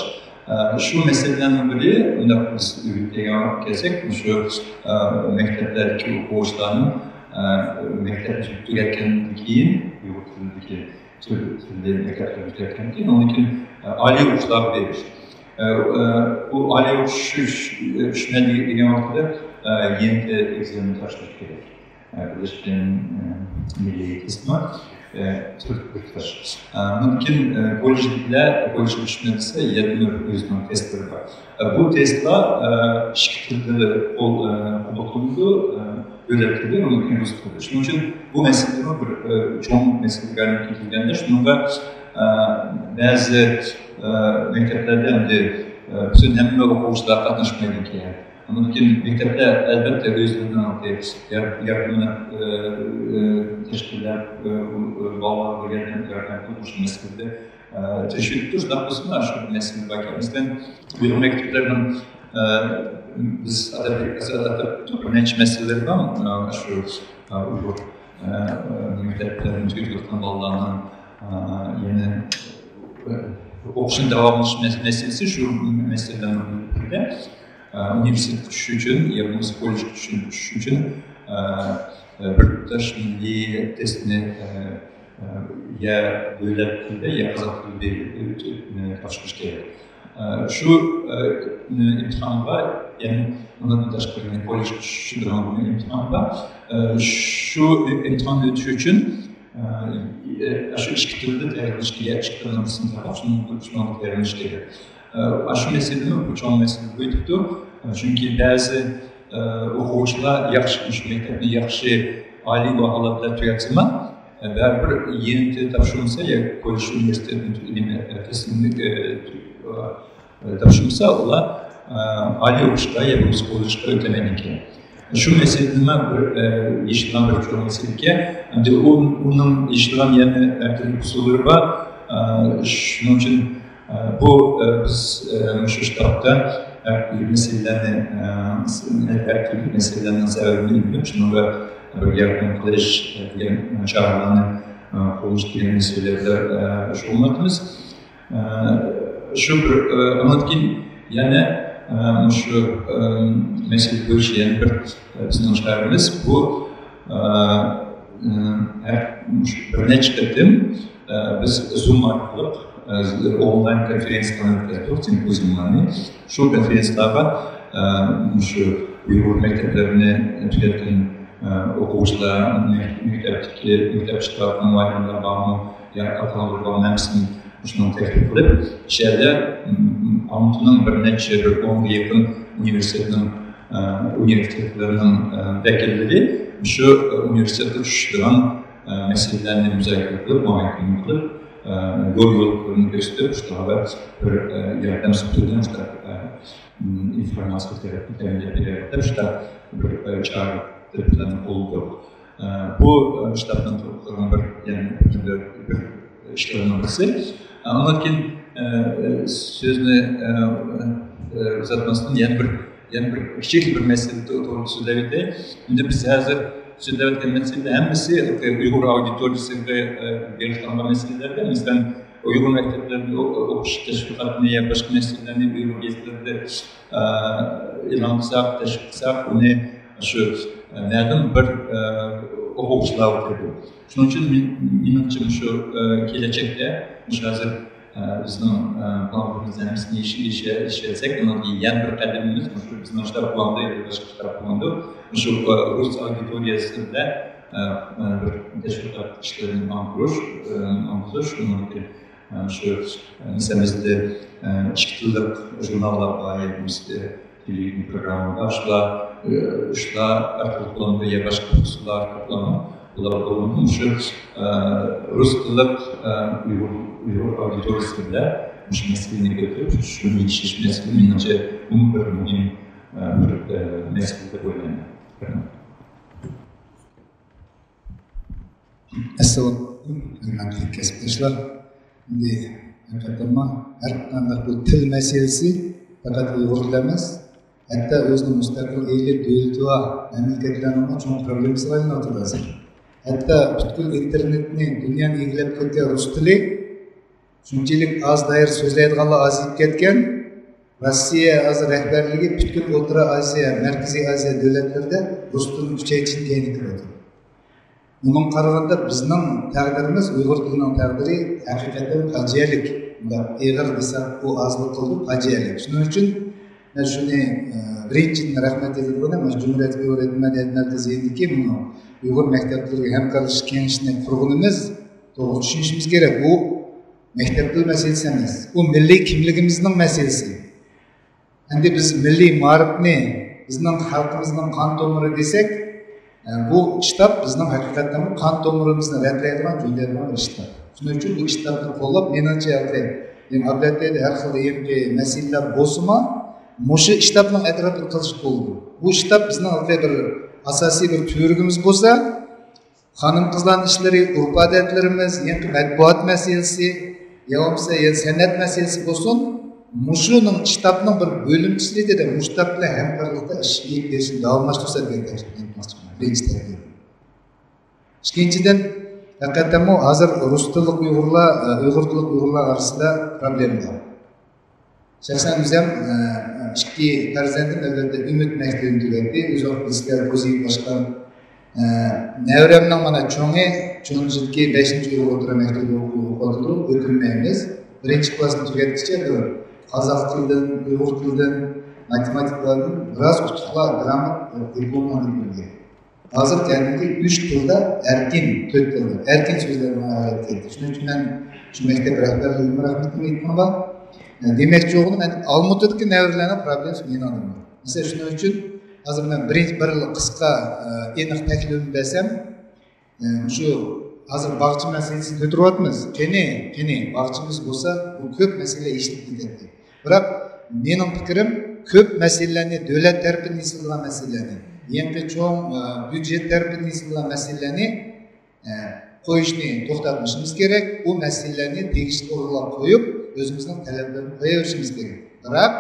ئە، شۇ مەسىلىلەرنىڭ بىرى، ئۇنداق بىز ئۆگىنىپ كەلگەن كەلسەك، مۇشۇ، ئە، مەكتەپلەردىكى ئوقۇغۇچىلارنىڭ، ئە، مەكتەپنى تۈگەتكەندىن كېيىن، ئۇيغۇر تىلىدىكى تۈر-، تىلى مەكتەپلەرنى تۈگەتكەندىن كېيىن، ئۇنىڭدىن كېيىن ئالىي ئوقۇشلارغا بېرىش. ئۇ ئالىي ئوقۇش ئۈچ، ئۈچ دېگەن ۋاقىتتا يېڭى ئېگزامېن تاپشۇرۇش كېرەك. بىرلەشكەن مىللىي تېستمۇ تۈرك تۇتاش. مۇمكىن كوللېجلىكلەر كوللېجغا چۈشمەي دېسە، يەنە ئۆزىنىڭ تېستلىرى بار. بۇ تېستلار ئىككى تىلدا قوبۇل قىلىنىدۇ، دۆلەت تىلى، ئۇنىڭ ئىنگلىز تىلى. شۇنىڭ ئۈچۈن بۇ مەسىلىمۇ بىر چوڭ مەسىلىگە ئايلىنىپ كېتىلگەندە، شۇنىڭغا بەزى مەكتەپلەردە ئەمدى پۈتۈن ھەممە ئوقۇغۇچىلار قاتناشمايدىكەن. ئاندىن كېيىن مەكتەپلەر ئەلۋەتتە ئۆزلىرىنىڭ يار-، يار-، تەشكىللەپ، بالىلارغا ياردەم، ياردەم قىلىش مەسىلىسىدە تىرىشىپ تۇرۇش، شۇنداق بولسىمۇ شۇ مەسىلە بار. مەسىلەن، ئۇيغۇر مەكتەپلىرىنىڭ، بىز ئاتاپ، ئاتاپ بىر نەچچە مەسىلىلەر بار. شۇ ئۇيغۇر مەكتەپلەرنى تۈگىتىۋاتقان بالىلارنىڭ يەنە ئوقۇشنى داۋاملىشىش مەسىلىسى شۇ مەسىلىلەرنىڭ بىرىدە. ئۇنىۋېرسىتېتقا چۈشۈش ئۈچۈن يا بولمىسا كوللېجغا چۈشۈش ئۈچۈن بىر تۇتاش مىللىي تېستنى يا دۆلەت تىلىدا يا قازاق تىلىدا تاپشۇرۇش كېرەك. شۇ ئىمتىھانغا، يەنى ئۇنىڭدىن تاشقىرى كوللېجغا چۈشىدىغان ئىمتىھان بار. شۇ ئىمتىھاننى ئۆتۈش ئۈچۈن شۇ ئىككى تىلدا تەييارلىنىش كېرەك، ئىككى تىلنىڭ بىرسىنى تاللاپ، شۇنىڭ، شۇنىڭغا تەييارلىنىش كېرەك. ئە، ئاشۇ مەسىلىنى بۇ چوڭ مەسىلە قويۇپتۇ. چۈنكى بەزى، ئە، ئوقۇغۇچىلار ياخشى، شۇ مەكتەپنى ياخشى، ئالىي باھالار بىلەن تۈگەتسىمۇ، ئە، بەرىبىر يېڭى تاپشۇرمىسا يا كوللېج، ئۇنىۋېرسىتېت، نېمە، ئە، تەسلىملىك، ئە، ئە، تاپشۇرمىسا، ئۇلار، ئە، ئالىي ئوقۇشقا يا بولمىسا كوللېجغا ئۆتەلمەيدىكەن. شۇ مەسىلىدىمۇ بىر، ئە، يېشىلغان بىر چوڭ مەسىلىكەن. ئەمدى ئۇ، ئۇنىڭ يېشىلغان يەنە ھەر تۈرلۈك ئۇسۇللىرى بار. ئە، شۇنىڭ ئۈچۈن، ئە، بۇ، ئە، بىز، ئە، مۇشۇ شتابتا ھەر تۈرلۈك مەسىلىلەرنى، ئە، ھەر تۈرلۈك مەسىلىلەرنىڭ سەۋەبىنى ئۆگىنىپ، شۇنىڭغا بىر ياردەم قىلىش دېگەن چارىلەرنى، ئە، قوللىنىش دېگەن مەسىلىلەردە، ئە، شۇغۇللىنىۋاتىمىز. ئە، شۇ بىر، ئە، ئاندىن كېيىن يەنە، ئە، مۇشۇ، ئە، مەسىلە بويىچە يەنە بىر، ئە، بىزنىڭ شەھىرىمىز بۇ، ئە، ئە، ھەر، مۇشۇ بىر نەچچە قېتىم، ئە، بىز زۇم ئارقىلىق، ئە، ئونلاين كونفېرېنسىيەلەرنى ئۆتكۈزدۇق، سىمپوزىيۇملارنى. شۇ كونفېرېنسىيەلەرگە، ئە، مۇشۇ ئۇيغۇر مەكتەپلىرىنى تۈگەتكەن، ئە، ئوقۇغۇچىلار، مەكتەپتىكى، مەكتەپ ئىشلىرىنىڭ مۇئەللىملىرى بارمۇ، يا ئاتا-ئانىلار بارمۇ، ھەممىسىنى شۇنىڭ تەكلىپ قىلىپ، شۇ يەردە، م، ئالمۇتىنىڭ بىر نەچچە، بىر ئونغا يېقىن ئۇنىۋېرسىتېتنىڭ، ئە، ئۇنىۋېرسىتېتلىرىنىڭ، ئە، ۋەكىللىرى شۇ، ئە، ئۇنىۋېرسىتېتقا چۈشىدىغان، ئە، مەسىلىلەرنى مۇزاكىرە قىلىپ، مۇھاكىمە قىلىپ، ئە، يول يورۇقلىرىنى كۆرسىتىپ، شۇلارغا بىر، ئە، ياردەم سۈپىتىدە مۇشۇنداق، ئە، م، ئىنفورماتسىيە تەرەپتىن تەمىنلەپ بېرەلىدۇ دەپ، شۇنداق بىر، ئە، چارە تەدبىرلەرنى قوللىدۇق. ئە، بۇ، ئە، شتابنىڭ قىلغان بىر، يەنە بىر، بىر ئىشلىرىنىڭ بىرسى. ئاندىن كېيىن، ئە، سۆزنى، ئە، ئە، ئۇزارتماستىن يەنە بىر، يەنە بىر كىچىك بىر مەسىلە توغرىدا سۆزلەپ ئۆتەي. ئەمدى بىز ھازىر سۆزلەۋاتقان مەسىلىلەر ھەممىسى ئۇيغۇر ئاودىتورىيەسىگە، ئە، بېغىشلانغان مەسىلىلەردە، مەسىلەن، ئۇيغۇر مەكتەپلىرىدە ئو-، ئوقۇش تەشۋىقاتىنى يا باشقا مەسىلىلەرنى ئۇيغۇر گېزىتلىرىدە، ئە، ئېلان قىلساق، تەشۋىق قىلساق، ئۇنى شۇ، ئە، مەلۇم بىر، ئە، ئوقۇغۇچىلارغا كىرىدۇ. شۇنىڭ ئۈچۈن مېن-، مېنىڭچە مۇشۇ، ئە، كېلەچەكتە مۇشۇ ھازىر، ئە، بىزنىڭ، ئە، پىلانلىرىمىزنى ھەممىسىنى يېشىل-، يېشىل-، يېشىلسەك، ئۇنىڭ كېيىن يەنە بىر قەدىمىمىز مۇشۇ بىزنىڭ شتاب پىلانىدا يا باشقا شتاب پىلاندا مۇشۇ، ئە، رۇس ئاودىتورىيەسى بىلەن، ئە، ئە، بىر تەشۋىقات ئىشلىرىنى ئاڭقۇرۇش، ئە، ئاڭقۇرۇش، ئۇنىڭ كېيىن شۇ مەسىلىمىزدە ئىككى تىللىق ژۇرناللار بار، يا بولمىسا تېلېۋىزىيە پروگرامما بار، شۇلار، شۇلار ئارقىلىق بولامدۇ يا باشقا ئۇسۇللار ئارقىلىق بولامدۇ؟ بۇلار بولامدۇ؟ شۇ رۇس تىللىق ئۇيغۇر، ئۇيغۇر ئاودىتورىيەسى بىلەن مۇشۇ مەسىلىنى كۆتۈرۈپ، شۇنى يېشىش مەسىلىسى مېنىڭچە ئۇمۇ بىر مۇھىم بىر مەسىلە دەپ ئويلايمەن. رەھمەت. ئەسسالامۇئەلەيكۇم، ھۆرمەتلىك كەسىپداشلار. ئەمدى ھەقىقەتەنمۇ ھەر قانداق بۇ تىل مەسىلىسى پەقەت ئۇيغۇردا ئەمەس، ھەتتا ئۆزىنىڭ مۇستەقىل ئېلى دۆلىتى بار مەملىكەتلەرنىڭمۇ چوڭ پروبلېمىسىغا ئايلىنىۋاتىدۇ ھازىر. ھەتتا پۈتكۈل ئىنتېرنېتنى دۇنيانى ئىگىلەپ كەتكەن رۇس تىلى شۇنچىلىك ئاز دائىرە سۆزلەيدىغانلار ئازىيىپ كەتكەن. روسىيە ھازىر رەھبەرلىكى پۈتكۈل ئوتتۇرا ئاسىيا، مەركىزىي ئاسىيا دۆلەتلىرىدە رۇس تىلىنى كۈچەيتىشنى كەينىگە كىرىۋاتىدۇ. ئۇنىڭغا قارىغاندا بىزنىڭ تەقدىرىمىز، ئۇيغۇر تىلىنىڭ تەقدىرى ھەقىقەتەن پاجىئەلىك. مۇنداق ئېغىر دېسەك، ئۇ ئازلىق قىلىدۇ، پاجىئەلىك. شۇنىڭ ئۈچۈن مەن شۇنى، ئە، بىرىنچىدىن رەھمەت ئېيتىدىغىنىم، مۇشۇ جۇمھۇرىيەت ئۇيغۇر ئەدەبىي مەدەنىيەت مەركىزى يېنىدىكى مۇنۇ ئۇيغۇر مەكتەپلىرىگە ھەمكارلىشىش كېڭىشىنى قۇرغىنىمىز توغرا چۈشىنىشىمىز كېرەك. بۇ مەكتەپ تىل مەسىلىسى ئەمەس. ئۇ مىللىي كىملىكىمىزنىڭ مەسىلىسى. ئەمدى بىز مىللىي مائارىپنى بىزنىڭ خەلقىمىزنىڭ قان تومۇرى دېسەك، ئە، بۇ كىتاب بىزنىڭ ھەقىقەتەنمۇ قان تومۇرىمىزنى رەتلەيدىغان، جۆيلەيدىغان بىر كىتاب. شۇنىڭ ئۈچۈن بۇ كىتابنى قوللاپ، مېنىڭچە، ھېلىقى ئابلەتتە ھەر خىل ھېلىقى مەسىلىلەر بولسىمۇ، مۇشۇ كىتابنىڭ ئەتراپىدا قىلىشقا بولىدۇ. بۇ كىتاب بىزنىڭ ھېلىقى بىر ئاساسىي بىر تۈۋرۈكىمىز بولسا، خانىم-قىزلارنىڭ ئىشلىرى، ئۇرپ-ئادەتلىرىمىز، يېڭى مەتبۇئات مەسىلىسى، يا بولمىسا يەنە سەنئەت مەسىلىسى بولسۇن، مۇشۇنىڭ كىتابنىڭ بىر بۆلۈم سۈپىتىدە مۇشۇ كىتاب بىلەن ھەمكارلىقتا ئىش ئېلىپ بېرىشنى داۋاملاشتۇرسا دېگەن تەكلىپنى ئېيتماقچىمەن، بىرىنچى تەرەپ. ئىككىنچىدىن، ھەقىقەتەنمۇ ھازىر رۇس تىللىق ئۇيغۇرلار، ئۇيغۇر تىللىق ئۇيغۇرلار ئارىسىدا پروبلېما بار. شەخسەن ئۆزۈم، ئە، ئىككى پەرزەنتىم ئەلۋەتتە ئۈمىد مەكتىۋىنى تۈگەتتى. ئۆزى بىزگە قوزىيىپ باشقان، ئە، نەۋرەمنىڭ مانا چوڭى چوڭجىدىكى بەشىنچى ئۇيغۇر ئوتتۇرا مەكتىۋىدە ئوقۇۋاتىدۇ، ئۆكۈنمەيمىز. بىرىنچى كىلاسنى تۈگەتكىچە بىر قازاق تىلىدىن، ئۇيغۇر تىلىدىن، ماتېماتىكىلاردىن بىراز ئۇتۇقلار، گراممار، دىپلوملارنى ئۆگەنگەن. ھازىر جەمئىيەتتە ئۈچ تىلدا ئەركىن، تۆت تىلدا ئەركىن سۆزلەيدىغان ھالەتكە كەلدى. شۇنىڭ ئۈچۈن مەن شۇ مەكتەپ رەھبەرلىرىگە رەھمىتىمنى ئېيتقىنىم بار. دېمەكچى بولغىنىم، مەن ئالمۇتىدىكى نەۋرىلەرنىڭ پروبلېمىسى مېنىڭ ئالدىمدا. مەسىلەن، شۇنىڭ ئۈچۈن ھازىر مەن بىرىنچى بىر قىسقا، ئېنىق تەكلىپىمنى بەرسەم، شۇ ھازىر باغچە مەسىلىسىنى كۆتۈرۈۋاتىمىز. قېنى، قېنى، باغچىمىز بولسا، بۇ كۆپ مەسىلە يېشىلىپ كېتەتتى. بىراق، مېنىڭ پىكرىم، كۆپ مەسىلىلەرنى، دۆلەت تەرىپىدىن يېسىلىدىغان مەسىلىلەرنى، يېڭى چوڭ، ئە، بيۇدجېت تەرىپىدىن يېسىلىدىغان مەسىلىلەرنى، ئە، قويۇشنى توختاتمىشىمىز كېرەك. ئۇ مەسىلىلەرنى تېگىشلىك ئورۇنلارغا قويۇپ، ئۆزىمىزنىڭ تەلەپلىرىنى قويۇۋېرىشىمىز كېرەك. بىراق،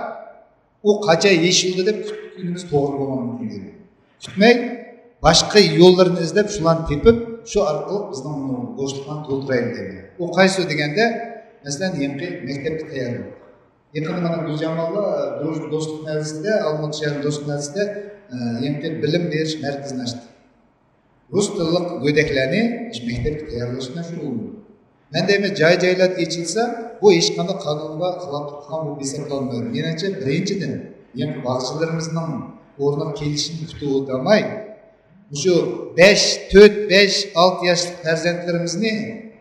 ئۇ قاچان يېشىلدى دەپ كۈتكىنىمىز توغرا بولغانمىكىن دېدى. كۈتمەي، باشقا يوللىرىنى ئىزدەپ، شۇلارنى تېپىپ، شۇ ئارقىلىق بىزنىڭ بوشلۇقلارنى تولدۇرايلى دەيمەن. ئۇ قايسى دېگەندە، مەسىلەن، يېڭىكى مەكتەپكە تەييارلىق. يېقىندا مانا گۈلجاماللار دوستلۇق مەھەللىسىدە، ئالمۇتا شەھىرىنىڭ دوستلۇق مەھەللىسىدە، ئە، يېڭىكى بىلىم بېرىش مەركىزىنى ئاچتى. رۇس تىللىق گۆدەكلەرنى مەكتەپكە تەييارلاش بىلەن شۇغۇللىنىدۇ. مەن دەيمەن، جاي-جايلاردا ئېچىلسا، بۇ ھېچقانداق قانۇنغا خىلاپلىق قىلغان بولۇپ ھېسابلانمايدۇ. مېنىڭچە، بىرىنچىدىن، يېڭى باغچىلىرىمىزنىڭ ئورنىغا كېلىشىنى كۈتۈۋالماي، مۇشۇ بەش، تۆت، بەش، ئالتە ياشلىق پەرزەنتلىرىمىزنى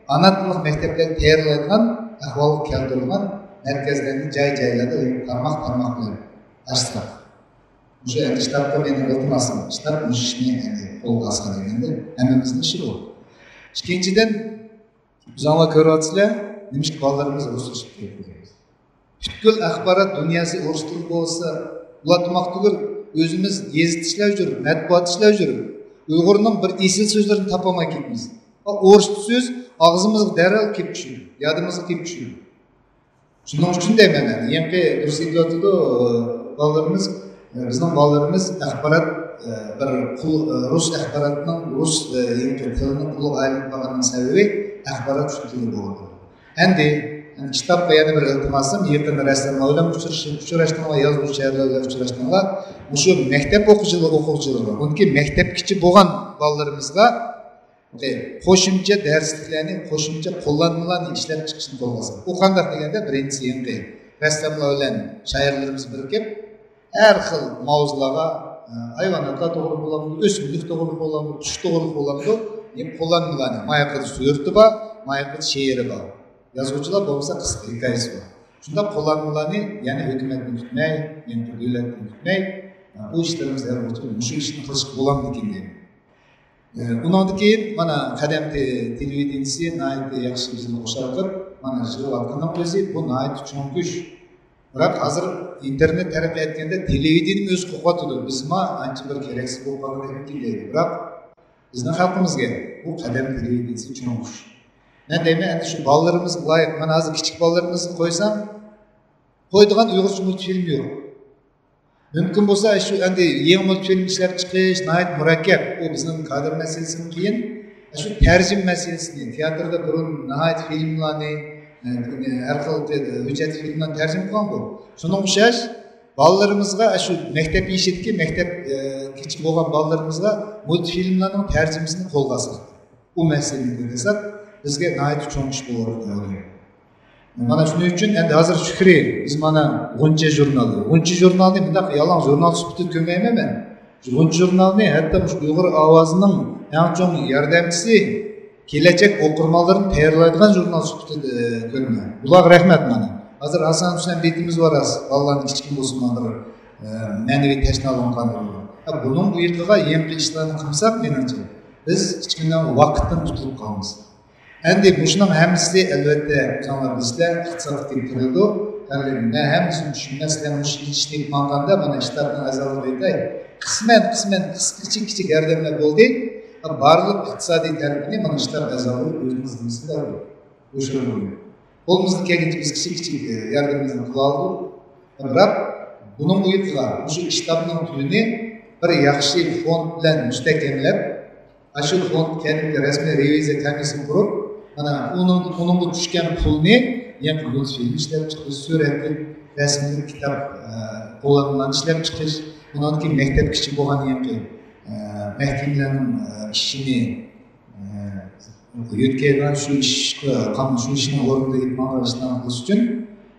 ئانا تىللىق مەكتەپلەرگە تەييارلايدىغان ئەھۋالغا كەلتۈرىدىغان مەركەزلەرنى جاي-جايلاردا، يەنى تارماق-تارماق بىلەن ئاچساق. مۇشۇ ئەمدى شتابقا مېنىڭ ئىلتىماسىم، شتاب مۇشۇ ئىشنى ئەمدى قولغا ئالسا دېگەندە، ھەممىمىزنىڭ ئىشى بۇ. ئىككىنچىدىن، ئۆزۈڭلار كۆرۈۋاتىسىلەر، نېمىشقا بالىلىرىمىز رۇسلىشىپ كېتىدۇ؟ پۈتكۈل ئاخبارات دۇنياسى ئورۇس تىلى بولسا، ئۇلار تۇماق تۈگۈل، ئۆزىمىز گېزىت ئىشلەپ يۈرۈپ، مەتبۇئات ئىشلەپ يۈرۈپ، ئۇيغۇرنىڭ بىر ئېسىل سۆزلىرىنى تاپالماي كېتىمىز. ئورۇسچە سۆز ئاغزىمىزغا دەررەل كېلىپ چۈشىدۇ، يادىمىزغا كېلىپ چۈشىدۇ. شۇنىڭ ئۈچۈن دەيمەن مەن، يېڭىكى دۇرۇس ئېيتىۋاتىدۇ، بالىلىرىمىز، بىزنىڭ بالىلىرىمىز ئاخبارات، بىر قۇل، رۇس ئاخباراتىنىڭ، رۇس، يېڭىكى تىلىنىڭ قۇلىغا ئايلىنىپ قالغاننىڭ سەۋەبى ئاخبارات شۇ تىلدا بولىدۇ. ئەمدى، ئەمدى كىتابقا يەنە بىر ئىلتىماسىم، يېقىندا رەسساملار بىلەن ئۇچرىشىڭ-، ئۇچراشتىڭلار، يازغۇچى شائىرلار بىلەن ئۇچراشتىڭلار. مۇشۇ مەكتەپ ئوقۇغۇچىلىرى، ئوقۇغۇچىلىرىغا، ئۇنىڭكى مەكتەپكىچە بولغان بالىلىرىمىزغا قوشۇمچە دەرسلىكلەرنى، قوشۇمچە قوللانمىلارنى ئىشلەپ چىقىشنى قولغا ئالساق. ئۇ قانداق دېگەندە، بىرىنچىسى، يېڭىكى رەسساملار بىلەن شائىرلىرىمىز بىرىكىپ، ھەر خىل ماۋزۇلارغا، ئە، ھايۋاناتلار توغرىلىق بولامدۇ، ئۆسۈملۈك توغرىلىق بولامدۇ، قۇش توغرىلىق بولامدۇ، يەنى قوللانمىلارنى، ماياقىدا سۈرىتى بار، ماياقىدا شېئىرى بار. يازغۇچىلار بولمىسا قىسقا ھېكايىسى بار. شۇنداق قوللانمىلارنى يەنە ھۆكۈمەتتىن كۈتمەي، يەنى دۆلەتتىن كۈتمەي، ئە، بۇ ئىشلىرىمىز ھەر ۋاقىت مۇشۇ ئىشنى قىلىشقا بولامدىكىن دەيمەن. ئۇنىڭدىن كېيىن مانا قەدەم تېلېۋىدېنىيىسى ناھايىتى ياخشى بىزنى خۇشال قىلىپ، مانا يىغىۋاتقىنىڭ ئۆزى بۇ ناھايىتى چوڭ كۈچ. بىراق ھازىر ئىنتېرنېت تەرەققىي ئەتكەندە تېلېۋىدېنىيەمۇ ئۆز قوقۇۋاتىدۇ. بىزمۇ ئانچە بىر كېرەكسىز بولۇپ قالغاندەك دەيدۇ. بىراق بىزنىڭ خەلقىمىزگە بۇ قەدەم تېلېۋىدېنىيىسى چوڭ كۈچ. مەن دەيمەن، ئەمدى شۇ بالىلىرىمىزغا لايىق، مانا ھازىر كىچىك بالىلىرىمىزنى قويساڭ، قويىدىغان ئۇيغۇرچە مۇلتفىلىم يوق. مۇمكىن بولسا، شۇ ئەمدى يېڭى مۇلتفىلىم ئىشلەپ چىقىش ناھايىتى مۇرەككەپ. ئۇ بىزنىڭ كادىر مەسىلىسىمۇ قىيىن. شۇ تەرجىمە مەسىلىسىنى، تىياتىردا بۇرۇن ناھايىتى فىلىملارنى، ئە، ھەر خىل ھۆججەتلىك فىلىملارنى تەرجىمە قىلغانغۇ. شۇنىڭغا ئوخشاش، بالىلىرىمىزغا شۇ مەكتەپ يېشىدىكى، مەكتەپكىچە بولغان بالىلىرىمىزغا مۇلتفىلىملارنىڭ تەرجىمىسىنى قولغا ئالساق، ئۇ مەسىلىنى كۆتۈرسەك، بىزگە ناھايىتى چوڭ ئىش بولۇر دەپ ئويلايمەن. مانا شۇنىڭ ئۈچۈن ئەمدى ھازىر شۈكرى، بىز مانا غۇنچە ژۇرنالى، غۇنچە ژۇرنالىنى مۇنداق يالان ژۇرنال سۈپىتىدە كۆرمەيمەن مەن. شۇ غۇنچە ژۇرنالىنى ھەتتا مۇشۇ ئۇيغۇر ئاۋازىنىڭ ئەڭ چوڭ ياردەمچىسى، كېلەچەك ئوقۇرمانلىرىنى تەييارلايدىغان ژۇرنال سۈپىتىدە، ئە، كۆرىمەن. بۇلارغا رەھمەت مانا. ھازىر ھاسان ھۈسەن بېيىتىمىز بار، راست. بالىلارنى كىچىككىنە بولسىمۇ بىر، ئە، مەنىۋى تەشنالىقنى قاندۇرىدۇ. ھە، بۇنىڭ بۇيرۇقىغا يېڭىقى ئىشلارنى قىلمىساق، مېنىڭچە، بىز كىچىككىنە ۋاقىتتىن قۇتۇلۇپ قالىمىز. ئەمدى مۇشۇنىڭ ھەممىسى، ئەلۋەتتە، ئۆزۈڭلار بىلىسىلەر، ئىقتىسادتىن كىرىدۇ. ھەمدە مەن ھەممىسىنى چۈشىنمەسلەر، مۇشۇ ئىشنى قىلىپ ماڭغاندا، مانا، شتابنىڭ ئەزالىرىغا ئېيتاي، قىسمەن، قىسمەن، قىسقا، كىچىك، كىچىك ياردەملەر بولدى. بارلىق ئىقتىسادىي تەرىپىنى، مانا، شتاب ئەزالىرى ئۆزىمىز بىلىسىلەر، بوشىمىز. قولىمىزدىن كەلگىنىچە بىز كىچىك، كىچىك، ئە، ياردىمىمىزنى قىلالىدۇق. بىراق، بۇنىڭ بۇيرۇقىغا، مۇشۇ شتابنىڭ تۈرىنى بىر ياخشى فوند بىلەن مۇستەھكەملەپ، ئاشۇ فوند كەينىدىكى رەسمىي رېۋىزىيە كومىسسىيىسىنى قۇرۇپ، مانا، ئۇنىڭ، ئۇنىڭغا چۈشكەن پۇلنى يەنە يۇلتۇز فىلىم ئىشلەپ چىقىش، سۈرەتلىك، رەسىملىك، كىتاب، ئە، قوللانمىلارنى ئىشلەپ چىقىش، ئۇنىڭدىن كېيىن مەكتەپكىچە بولغان يەنە، ئە، مەھكىمىلەرنىڭ، ئە، ئىشىنى، ئە، يۆتكەيدىغان شۇ ئىشقا، شۇ ئىشنىڭ ئورنىدا ئېلىپ ماڭغان ئىشلارنى قىلىش ئۈچۈن،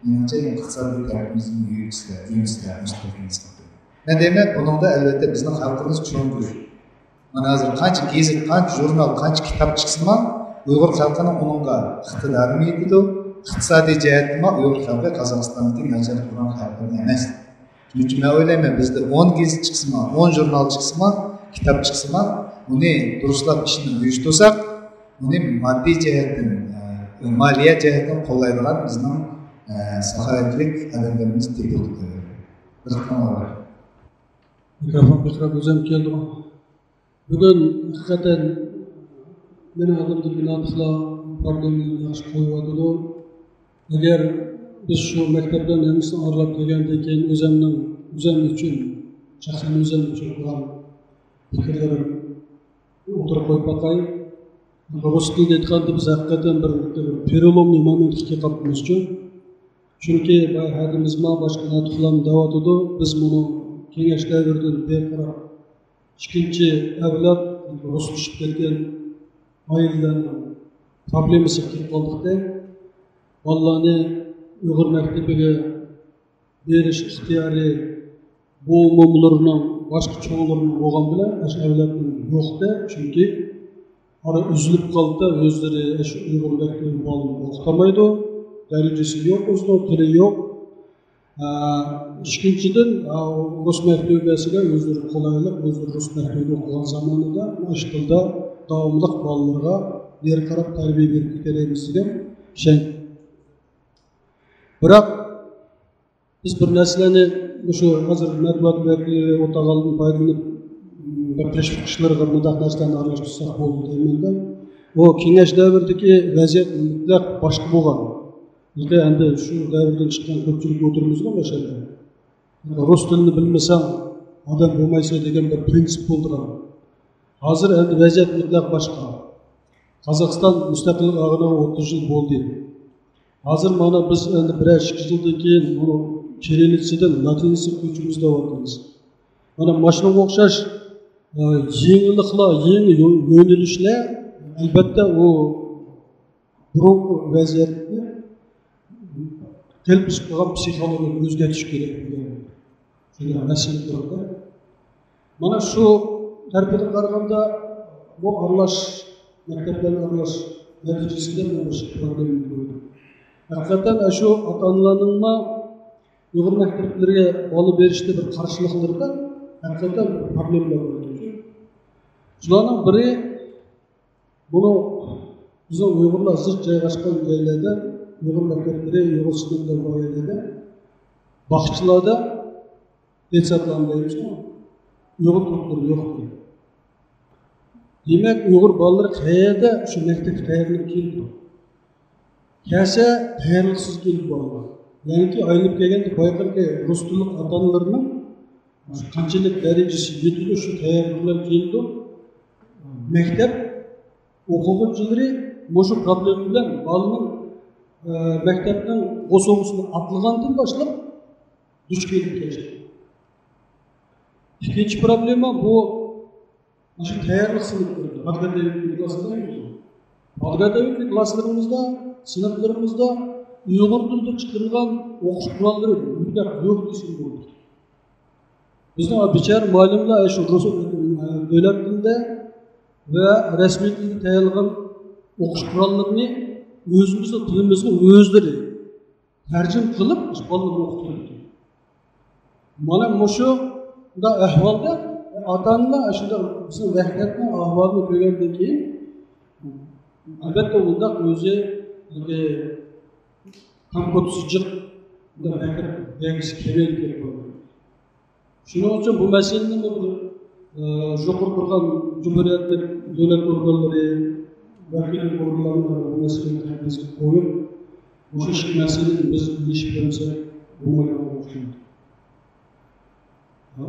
مېنىڭچە، ئىقتىسادىي تەرىپىمىزنى يۆتكىسىلەر، يۆتكىسىلەر، مۇستەھكەم قىلىپ. مەن دەيمەن، بۇنىڭدا، ئەلۋەتتە، بىزنىڭ خەلقىمىز چوڭ گۈچ. مانا ھازىر قانچە گېزىت، قانچە ژۇرنال، قانچە كىتاب چىقسىمۇ، ئۇيغۇر خەلقىنىڭ ئۇنىڭغا ئىقتىدارىمۇ يېتىدۇ، ئىقتىسادىي جەھەتتىنمۇ ئۇيغۇر خەلقى قازاقىستاندىكى ناچار تۇرغان خەلقلەرنىڭ ئەمەس. شۇنىڭ ئۈچۈن مەن ئويلايمەن، بىزدە ئون گېزىت چىقسىمۇ، ئون ژۇرنال چىقسىمۇ، كىتاب چىقسىمۇ، ئۇنى دۇرۇسلاپ ئىشىنى ئۇيۇشتۇرساق، ئۇنى ماددىي جەھەتتىن، ئە، مالىيە جەھەتتىن قوللايدىغان بىزنىڭ، ئە، ساخاۋەتلىك ئادەملىرىمىز تېپىلىدۇ. دىققىتىڭلار. مىكروفون بېقىراپ ئۆزۈم كەلدىم. بۈگۈن ھەقىقەتەن مېنىڭ ئالدىمدا مۇناپىقلار پروبلېمىنى ياخشى قويۇۋاتىدۇ. ئەگەر بىز شۇ مەكتەپلەرنىڭ ھەممىسىنى ئارىلاپ كەلگەندىن كېيىن ئۆزەمنىڭ، ئۆزەم ئۈچۈن، شەخسەن ئۆزەم ئۈچۈن قىلغان پىكىرلىرىمنى ئوتتۇرىغا قويۇپ باقاي. رۇس تىلىدا ئېيتقاندا بىز ھەقىقەتەن بىر، بىر پېرېلومنىي مومېنتقا كېلىپ قاپمىز شۇ. چۈنكى بايا ھەدىمىزما باشقا ناتىقلارمۇ دەۋاتىدۇ، بىز مۇنۇ كېڭەش دەۋرىدىن بېرى قاراپ ئىككىنچى ئەۋلاد رۇسلىشىپ كەتكەن ئائىلىلەرنىڭ پروبلېمىسىغا كېلىپ قالدۇقتە، بالىلارنى ئۇيغۇر مەكتىپىگە بېرىش ئىختىيارى بوۋا مومىلىرىنىڭ، باشقا چوڭلىرىنىڭ بولغان بىلەن ئاشۇ ئەۋلادنىڭ يوقتە، چۈنكى ئارا ئۈزۈلۈپ قالدى، ئۆزلىرى شۇ ئۇيغۇر مەكتىپىنى بالىنى ئوقۇتالمايدۇ، دەرىجىسى يوق، ئۆزىنىڭ تىلى يوق. ئىككىنچىدىن، رۇس مەكتىپىگە ئۆزلىرى قولايلىق، ئۆزلىرى رۇس مەكتىپىدە ئوقۇغان زامانىدا ئاشۇ تىلدا داۋاملىق بالىلىرىغا نېرى قاراپ تەربىيە بېرىپ كېتەلەيمىز دېگەن ئىشەنچ. بىراق، بىز بىر نەرسىلەرنى مۇشۇ ھازىر مەتبۇئات ۋەكىلى ئولتۇرغاندىن پايدىلىنىپ، بىر تەشۋىق ئىشلىرىغا مۇنداق نەرسىلەرنى ئارىلاشتۇرساق بولىدۇ دەيمەن. ئۇ كېڭەش دەۋرىدىكى ۋەزىيەت مۇتلەق باشقا بولغان. بىزدە ئەمدى شۇ دەۋردىن چىققان كۆپچىلىك ئولتۇرىمىزغۇ مەشەدە. رۇس تىلىنى بىلمىسەڭ، ئادەم بولمايسەن دېگەن بىر پرىنسىپ بولىدىغان. ھازىر ئەمدى ۋەزىيەت مۇتلەق باشقا. قازاقىستان مۇستەقىللىق ئالغىنىغا ئوتتۇز يىل بولدى. ھازىر مانا بىز ئەمدى بىرەر ئىككى يىلدىن كېيىن بۇ كىرىللىتسىدىن لاتىنىتسىغا كۆچىمىز دەۋاتىمىز. مانا ماشۇنىڭغا ئوخشاش، ئە، يېڭىلىقلار، يېڭى يو-، يۆنىلىشلەر، ئەلۋەتتە، ئۇ بۇرۇنقى ۋەزىيەتنى قېلىپلىشىپ قالغان پسىخولوگىيەنى ئۆزگەرتىش كېرەك دېگەن شۇنداق مەسىلە تۇرىدۇ. مانا شۇ تەرىپىدىن قارىغاندا، بۇ ئارىلاش، مەكتەپلەرنى ئارىلاش نەتىجىسىدە مانا مۇشۇ پروبلېمىنى كۆردۇم. ھەقىقەتەن شۇ ئاتا-ئانىلارنىڭمۇ ئۇيغۇر مەكتەپلىرىگە بالا بېرىشتە بىر قارشىلىقلىرىدا ھەقىقەتەن بىر پروبلېمىلار بار. شۇلارنىڭ بىرى، بۇنى بىزنىڭ ئۇيغۇرلار زىچ جايلاشقان جايلاردا، ئۇيغۇر مەكتەپلىرى، ئۇيغۇر سىنىپلىرى بار يەرلەردە، باغچىلاردا، دېتسادلاردا دەيمىزغۇ، ئۇيغۇر توپلىرى يوق ئىكەن. دېمەك، ئۇيغۇر بالىلىرى قەيەردە، شۇ مەكتەپكە تەييارلىنىپ كېلىدۇ. كەلسە، تەييارلىقسىز كېلىدۇ بالىلار. يەنىكى ئايلىنىپ كەلگەندە بايقىركى، رۇس تىللىق ئاتا-ئانىلىرىنىڭ قانچىلىك دەرىجىسى يېتىدۇ، شۇ تەييارلىق بىلەن كېلىدۇ. مەكتەپ ئوقۇغۇچىلىرى مۇشۇ پروبلېما بىلەن بالىنىڭ، ئە، مەكتەپنىڭ بوسۇغىسىنى ئاتلىغاندىن باشلاپ دۇچ كېلىپ كەلدى. ئىككىنچى پروبلېما بۇ، مۇشۇ تەييارلىق سىنىپلىرىدا، پودگотовительный كلاسلىرىمىزدا، سىنىپلىرىمىزدا ئۇيغۇر تىلىدا چىقىرىلغان ئوقۇش قوراللىرى مۇتلەق يوق دېسەم بولىدۇ. بىزنىڭ بىچارە مۇئەللىملەر شۇ رۇس-، دۆلەت تىلىدا ۋە رەسمىي تىلدا تەييارلىغان ئوقۇش قوراللىرىنى ئۆزىمىزنىڭ تىلىمىزغا ئۆزلىرى تەرجىمە قىلىپ، بالىلارنى ئوقۇتۇۋاتىدۇ. مانا مۇشۇنداق ئەھۋالدا ئاتا-ئانىلار شۇنداق بىزنىڭ مەكتەپنىڭ ئەھۋالىنى كۆرگەندىن كېيىن، ئەلۋەتتە، ئۇنداق ئۆزى كامپيۇتېرسىز جىق مەكتەپ بەرگۈسى كېلمەيدىكەن. شۇنىڭ ئۈچۈن بۇ مەسىلىنى بىر، ئە، يۇقىرى تۇرغان جۇمھۇرىيەتلىك دۆلەت ئورگانلىرى، ۋەكىللىك ئورگانلىرىنى بۇ مەسىلىنى تەكلىپ قويۇپ، مۇشۇ ئىككى مەسىلىنى بىز ئېلىشىپ بەرمىسەك بولمايدىغان ئوخشايدۇ.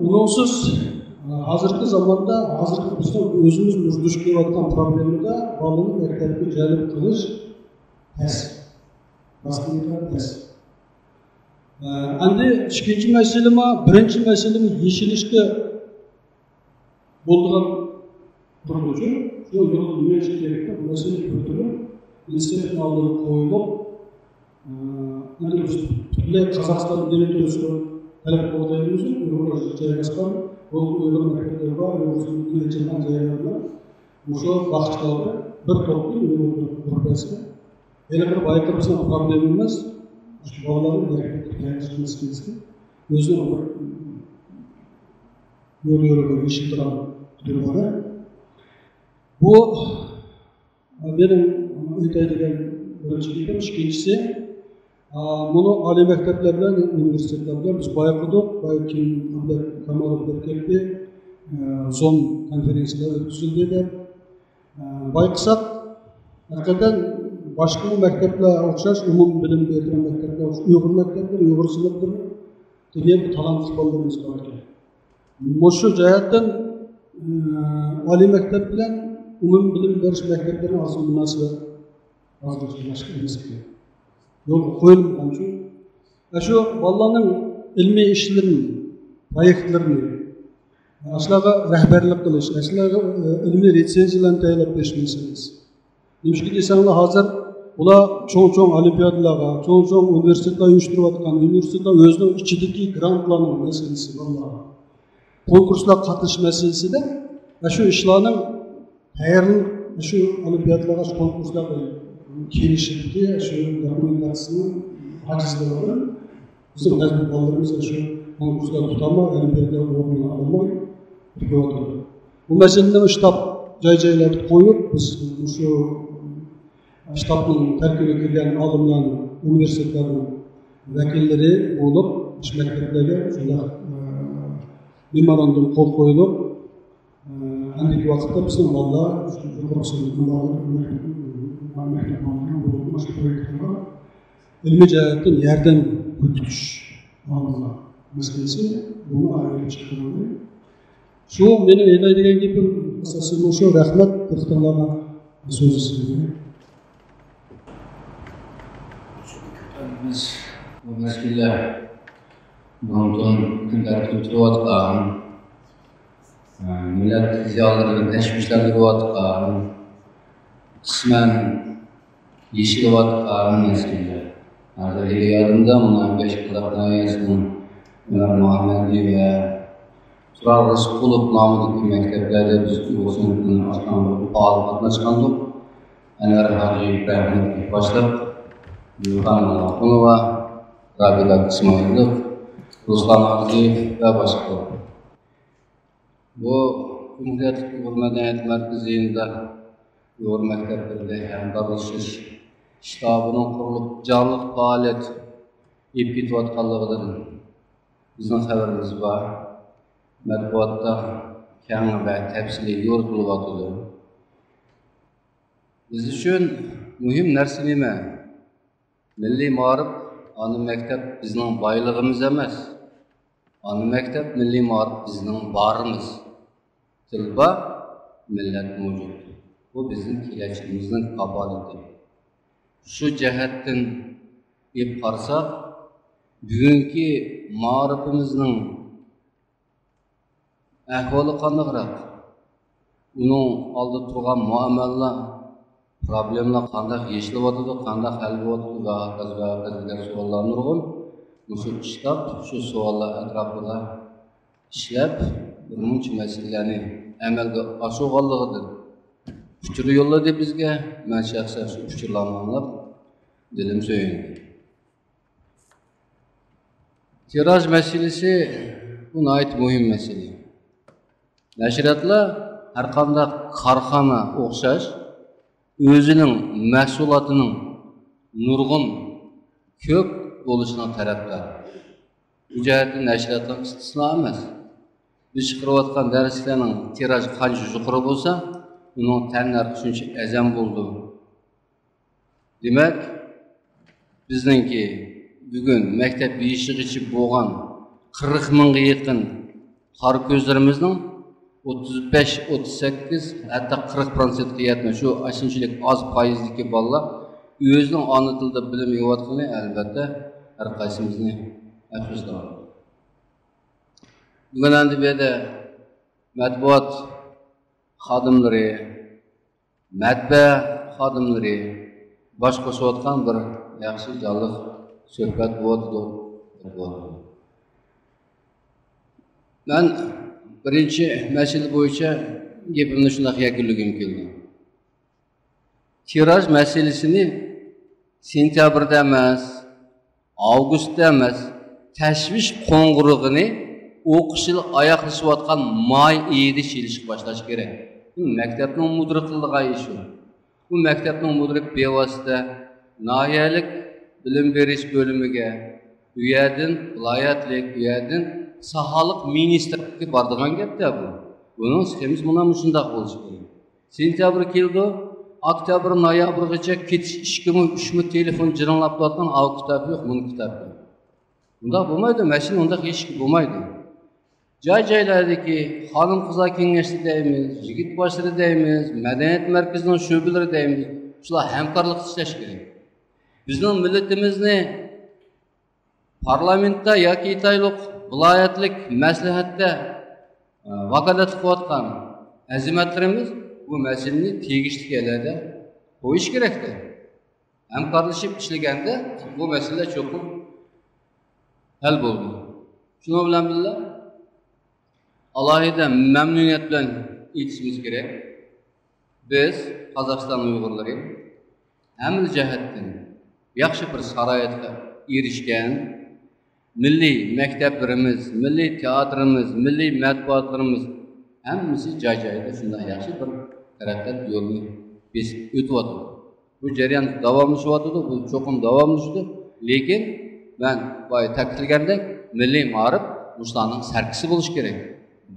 ئۇنىڭسىز، ئە، ھازىرقى زاماندا، ھازىرقى بىزنىڭ ئۆزىمىز دۇچ كېلىۋاتقان پروبلېمىدا بالىنى مەكتەپكە جەلپ قىلىش تەس. راستىنى ئېيتقاندا تەس. ئە، ئەمدى ئىككىنچى مەسىلىمۇ، بىرىنچى مەسىلىمۇ يېشىلىشكە بولىدىغان قۇرۇلۇشى، شۇ يول يۈرۈش كېرەكتە، بۇ مەسىلە بىر تۈرلۈك ئىنستىتۇتنىڭ ئالدىغا قويۇلۇپ، ئە، ئەمدى بىز پۈتۈنلەي قازاقىستان دېموكراتىيىسىنى تەلەپ قىلغان، ئۇيغۇرلار جايلاشقان، بۇ ئۇيغۇر مەكتەپلىرى بار، ئۇيغۇر سۈنئىي جايلاردا مۇشۇ باغچىلاردا بىر توپنى ئۇيغۇر گۇرۇپپىسى. ھېلىقى بايقىرىمىزنىڭ پروبلېمىمىز شۇ بالىلارنىڭ مەكتەپكە تەييارلىشىش مەسىلىسى. ئۆزىنىڭ بىر يول يورۇقى يېشىلدىغان تۈرى بار. بۇ مېنىڭ ئېيتاي دېگەن بىرىنچى گېپىم. ئىككىنچىسى، ئا، بۇنى ئالىي مەكتەپلەر بىلەن، ئۇنىۋېرسىتېتلار بىلەن بىز بايقىدۇق. بايا كېيىن ئابلەت كامالوف بىر كەتتى. ئە، زوم كونفېرېنسىيەلەر ئۆتكۈزۈلدى دەپ. ئە، بايقىساق، ھەقىقەتەن باشقا مەكتەپلەر ئوخشاش، ئومۇمىي بىلىم بېرىدىغان مەكتەپلەر ئوخشاش، ئۇيغۇر مەكتەپلىرى، ئۇيغۇر سىنىپلىرى، تېخى تالانتلىق بالىلىرىمىز بار ئىكەن. مۇشۇ جەھەتتىن، ئە، ئالىي مەكتەپ بىلەن ئومۇمىي بىلىم بېرىش مەكتەپلىرىنىڭ ئارىسىدا مۇناسىۋەت ھازىرچە ياخشى ئەمەس ئىكەن. يولغا قويۇلمىغان ئۈچۈن. ئە، شۇ بالىلارنىڭ ئىلمىي ئىشلىرىنى، پرويېكتلىرىنى، ئاشۇلارغا رەھبەرلىك قىلىش، ئاشۇلارغا، ئە، ئىلمىي رېتسېنزىيەلەرنى تەييارلاپ بېرىش مەسىلىسى. نېمىشقا دېسەڭلار، ھازىر ئۇلار چوڭ-چوڭ ئولىمپىيادىلارغا، چوڭ-چوڭ ئۇنىۋېرسىتېتلار ئۇيۇشتۇرۇۋاتقان، ئۇنىۋېرسىتېتلار ئۆزىنىڭ ئىچىدىكى گرانتلارنىڭ مەسىلىسى، بالىلارغا كونكۇرسلارغا قاتنىشىش مەسىلىسىدە، ئە، شۇ ئىشلارنىڭ تەييارلىنىپ، شۇ ئولىمپىيادىلارغا، شۇ كونكۇرسلارغا كېلىشىدىكى شۇ دوكۇمېنتاتسىيىنىڭ ئاجىزلىقىدىن بىزنىڭ بەزى بالىلىرىمىز شۇ كونكۇرسلاردا تۇتالماي، ئولىمپىيادىلاردا ئورۇنلار ئالالماي تۇرۇۋاتىدۇ. بۇ مەسىلىنى شتاب جاي-جايلاردا قويۇپ، بىز مۇشۇ شتابنىڭ تەركىبىگە كىرگەن ئالىملارنى، ئۇنىۋېرسىتېتلارنىڭ ۋەكىللىرى بولۇپ، مۇشۇ مەكتەپلەرگە شۇنداق، ئە، مېموراندۇم قول قويۇلۇپ، ئەندىكى ۋاقىتتا بىزنىڭ بالىلار يۇقىرى سىنىپ بالىلىرى، مەكتەپ بالىلىرى بولۇپ، مۇشۇ پرويېكتلارغا ئىلمىي جەھەتتىن ياردەم كۆرسىتىش مەسىلىسى، بۇمۇ ئايرىم چىقىرىلدى. شۇ مېنىڭ ئېيتاي دېگەن گېپىم ئاساسىي مۇشۇ. رەھمەت، دىققىتىڭلارغا سۆز سىزگە. بىز بۇ مەزگىلدە بۇرۇندىن كۈندە كۈتۈۋاتقان، مىللەت زىيالىيلىرىنى تەشۋىشلەندۈرۈۋاتقان، قىسمەن يېشىلىۋاتقان مەزگىلدە. ھازىر يېڭى يادىمدا مۇنۇ بەش قازاق ناھىيەسىنىڭ ئۆمەر مۇھەممەدى ۋە تۇرار رىزقۇلوف نامىدىكى مەكتەپلەردە بىز ئۇيغۇر سىنىپىنىڭ ئاشخانىلىرىغا پائال قاتناشقانىدۇق. ئەنۋەر ھاجى ئىبراھىموۋ باشلىق، گۈلخان ماخۇنوۋا، رابىلە ئىسمائىلوف، رۇسلان ئابدىيېۋ ۋە باشقىلار. بۇ جۇمھۇرىيەتلىك ئۇيغۇر مەدەنىيەت مەركىزى يېنىدا ئۇيغۇر مەكتەپلىرىدە ھەمكارلىشىش شتابىنىڭ قۇرۇلۇپ، جانلىق پائالىيەت ئېلىپ كېتىۋاتقانلىقىدىن بىزنىڭ خەۋىرىمىز بار. مەتبۇئاتتا كەڭ ۋە تەپسىلىي يورۇتۇلۇۋاتىدۇ. بىز ئۈچۈن مۇھىم نەرسە نېمە؟ مىللىي مائارىپ، ئانا مەكتەپ بىزنىڭ بايلىقىمىز ئەمەس. ئانا مەكتەپ، مىللىي مائارىپ بىزنىڭ بارىمىز. تىل بار، مىللەت مەۋجۇت. بۇ بىزنىڭ كېلەچىكىمىزنىڭ كاپالىتى. شۇ جەھەتتىن ئېلىپ قارىساق، بۈگۈنكى مائارىپىمىزنىڭ ئەھۋالى قانداقراق؟ ئۇنىڭ ئالدىدا تۇرغان مۇئامىلىلەر پروبلېمىلار قانداق يېشىلىۋاتىدۇ، قانداق ھەل بولۇۋاتىدۇ ۋە ھاكازا ۋە ھاكازا دېگەن سوئاللار نۇرغۇن. مۇشۇ ئىشتاب شۇ سوئاللار ئەتراپىدا ئىشلەپ، بىر مۇنچە مەسىلىلەرنى ئەمەلگە ئاشۇرغانلىقىدىن ئۇچۇر يوللىدى بىزگە. مەن شەخسەن شۇ ئۇچۇرلارنى ئاڭلاپ دىلىم سۆيۈندى. تىراژ مەسىلىسى، بۇ ناھايىتى مۇھىم مەسىلە. نەشرىياتلار ھەرقانداق كارخانا ئوخشاش ئۆزىنىڭ مەھسۇلاتىنىڭ نۇرغۇن، كۆپ بولۇشىنىڭ تەرەپدارى. بۇ جەھەتتىن نەشرىياتلار ئىستىسنا ئەمەس. بىز چىقىرىۋاتقان دەرسلىكلەرنىڭ تىراژى قانچە يۇقىرى بولسا، ئۇنىڭ تەننەرخى شۇنچە ئەرزان بولىدۇ. دېمەك، بىزنىڭكى بۈگۈن مەكتەپ يېشىغىچە بولغان قىرىق مىڭغا يېقىن قارا كۆزلىرىمىزنىڭ ئوتتۇز بەش، ئوتتۇز سەككىز، ھەتتا قىرىق پىروتسېنتقا يەتمەي، شۇ ئاشۇنچىلىك ئاز پايىزدىكى بالىلار ئۆزىنىڭ ئانا تىلىدا بىلىم ئېلىۋاتقىنى، ئەلۋەتتە، ھەر قايسىمىزنى ئەپسۇسلاندۇرىدۇ. بۈگۈن ئەمدى بۇ يەردە مەتبۇئات خادىملىرى، مەتبەئە خادىملىرى باش قوشۇۋاتقان بىر ياخشى جانلىق سۆھبەت بولۇۋاتىدۇ، بولۇۋاتىدۇ. مەن بىرىنچى مەسىلە بويىچە گېپىمنى شۇنداق يەكۈنلىگۈم كېلىدۇ. تىراژ مەسىلىسىنى سېنتيابىردا ئەمەس، ئاۋگۇستتا ئەمەس، تەشۋىش قوڭغۇرىقىنى ئوقۇش يىلى ئاياغلىشىۋاتقان ماي ئېيىدا چېلىشقا باشلاش كېرەك. بۇ مەكتەپنىڭ مۇدىرى قىلىدىغان ئىش ئۇ. بۇ مەكتەپنىڭ مۇدىرى بىۋاسىتە ناھىيەلىك بىلىم بېرىش بۆلۈمىگە، ئۇ يەردىن ۋىلايەتلىك، ئۇ يەردىن ساھەلىك مىنىستىرلىققا بارىدىغان گەپتە بۇ. بۇنىڭ سخېمىسى مانا مۇشۇنداق بولۇشى كېرەك. سېنتيابىر كېلىدۇ، ئاكتيابىر، نويابىرغىچە كېتىش ئىشىكىمۇ ئۈچمۇ تېلېفون جىرىڭلاپ تۇرۇۋاتقان، ئاۋۇ كىتاب يوق، مۇنۇ كىتاب يوق. بۇنداق بولمايدۇ، مەسىلىنى ئۇنداق يېشىشكە بولمايدۇ. جاي-جايلاردىكى خانىم-قىزلار كېڭەشلىرى دەيمىز، يىگىت باشلىرى دەيمىز، مەدەنىيەت مەركىزىنىڭ شۆبىلىرى دەيمىز، شۇلار ھەمكارلىقتا ئىشلەش كېرەك. بىزنىڭ مىللىتىمىزنى پارلامېنتتا ياكى ئېيتايلۇق، ۋىلايەتلىك مەسلىھەتتە، ئە، ۋاكالەتلىك قىلىۋاتقان ئەزىمەتلىرىمىز بۇ مەسىلىنى تېگىشلىك يەرلەردە قويۇش كېرەكتە. ھەمكارلىشىپ ئىشلىگەندە بۇ مەسىلىلەر چوقۇم ھەل بولىدۇ. شۇنىڭ بىلەن بىللە، ئالاھىدە مەمنۇنىيەت بىلەن ئېيتىشىمىز كېرەك. بىز، قازاقىستان ئۇيغۇرلىرى، ھەممە جەھەتتىن ياخشى بىر شارائىتقا ئېرىشكەن. مىللىي مەكتەپلىرىمىز، مىللىي تىياتىرىمىز، مىللىي مەتبۇئاتلىرىمىز ھەممىسى جاي-جايىدا شۇنداق ياخشى بىر تەرەققىيات يولىنى بېسىپ ئۆتۈۋاتىدۇ. بۇ جەريان داۋاملىشىۋاتىدۇ، بۇ چوقۇم داۋاملىشىدۇ. لېكىن مەن بايا تەكىتلىگەندەك، مىللىي مائارىپ مۇشۇلارنىڭ سەركىسى بولۇشى كېرەك،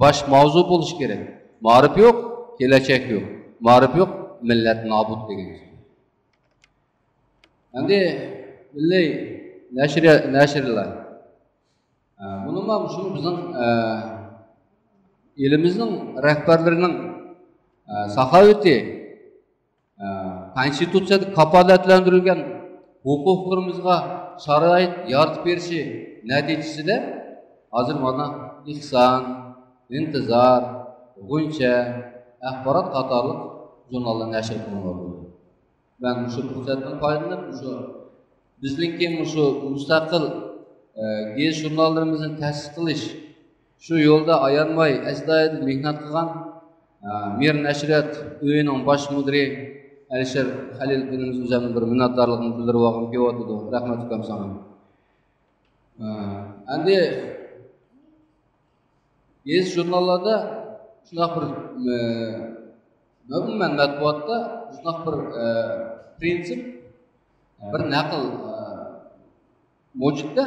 باش ماۋزۇ بولۇشى كېرەك. مائارىپ يوق، كېلەچەك يوق. مائارىپ يوق، مىللەت نابۇت دېگەن گەپ. ئەمدى مىللىي نەشرىيا-، نەشرىياتلار. ئە، بۇنىمۇ، شۇ بىزنىڭ، ئە، ئېلىمىزنىڭ رەھبەرلىرىنىڭ، ئە، ساخاۋىتى، ئە، كونستىتۇتسىيەدە كاپالەتلەندۈرۈلگەن ھوقۇقلىرىمىزغا شارائىت يارىتىپ بېرىشى نەتىجىسىدە ھازىر مانا ئېھسان، ئىنتىزار، غۇنچە، ئاخبارات قاتارلىق ژۇرناللار نەشر قىلىنىۋاتىدۇ. مەن مۇشۇ پۇرسەتتىن پايدىلىنىپ، مۇشۇ بىزنىڭكى مۇشۇ مۇستەقىل، ئە، گېزىت ژۇرناللىرىمىزنى تەسىس قىلىش، شۇ يولدا ئايانماي ئەستايىدىل مېھنەت قىلغان، ئە، مىر نەشرىيات ئۆيىنىڭ باش مۇدىرى ئەلىشىر خەلىل ئىنىمىز ئۆزۈمنىڭ بىر مىننەتدارلىقىمنى بىلدۈرۈۋالغۇم كېلىۋاتىدۇ. رەھمەت ئۇكام ساڭا. ئە، ئەمدى گېزىت ژۇرناللاردا شۇنداق بىر، ئە، ئومۇمەن مەتبۇئاتتا شۇنداق بىر، ئە، پرىنسىپ، بىر نەقىل، ئە، مەۋجۇتتا.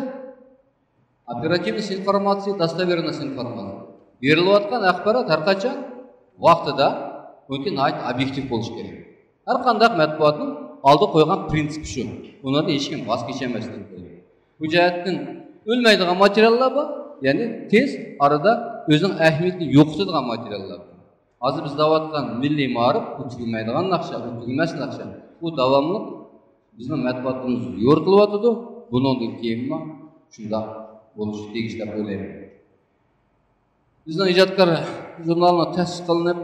ئوپېراتىۋنوي ئىنفورماتسىيە، دوستوۋېرنوي ئىنفورماتسىيە. بېرىلىۋاتقان ئاخبارات ھەر قاچان ۋاقتىدا، چۈنكى ناھايىتى ئوبيېكتىپ بولۇشى كېرەك. ھەر قانداق مەتبۇئاتنىڭ ئالدىغا قويغان پرىنسىپى شۇ. ئۇنىڭدىن ھېچكىم ۋاز كېچەلمەسلىكى كېرەك. بۇ جەھەتتىن ئۆلمەيدىغان ماتېرىياللار بار، يەنى تېز ئارىدا ئۆزىنىڭ ئەھمىيىتىنى يوقىتىدىغان ماتېرىياللار بار. ھازىر بىز دەۋاتقان مىللىي مائارىپ، بۇ تۈگىمەيدىغان ناخشا، بۇ تۈگىمەس ناخشا. بۇ داۋاملىق بىزنىڭ مەتبۇئاتىمىز يورۇتۇلۇۋاتىدۇ. بۇنىڭدىن كېيىنمۇ شۇنداق بولۇشى تېگىشلىك دەپ ئويلايمەن. بىزنىڭ ئىجادكار ژۇرنالىنىڭ تەسىس قىلىنىپ،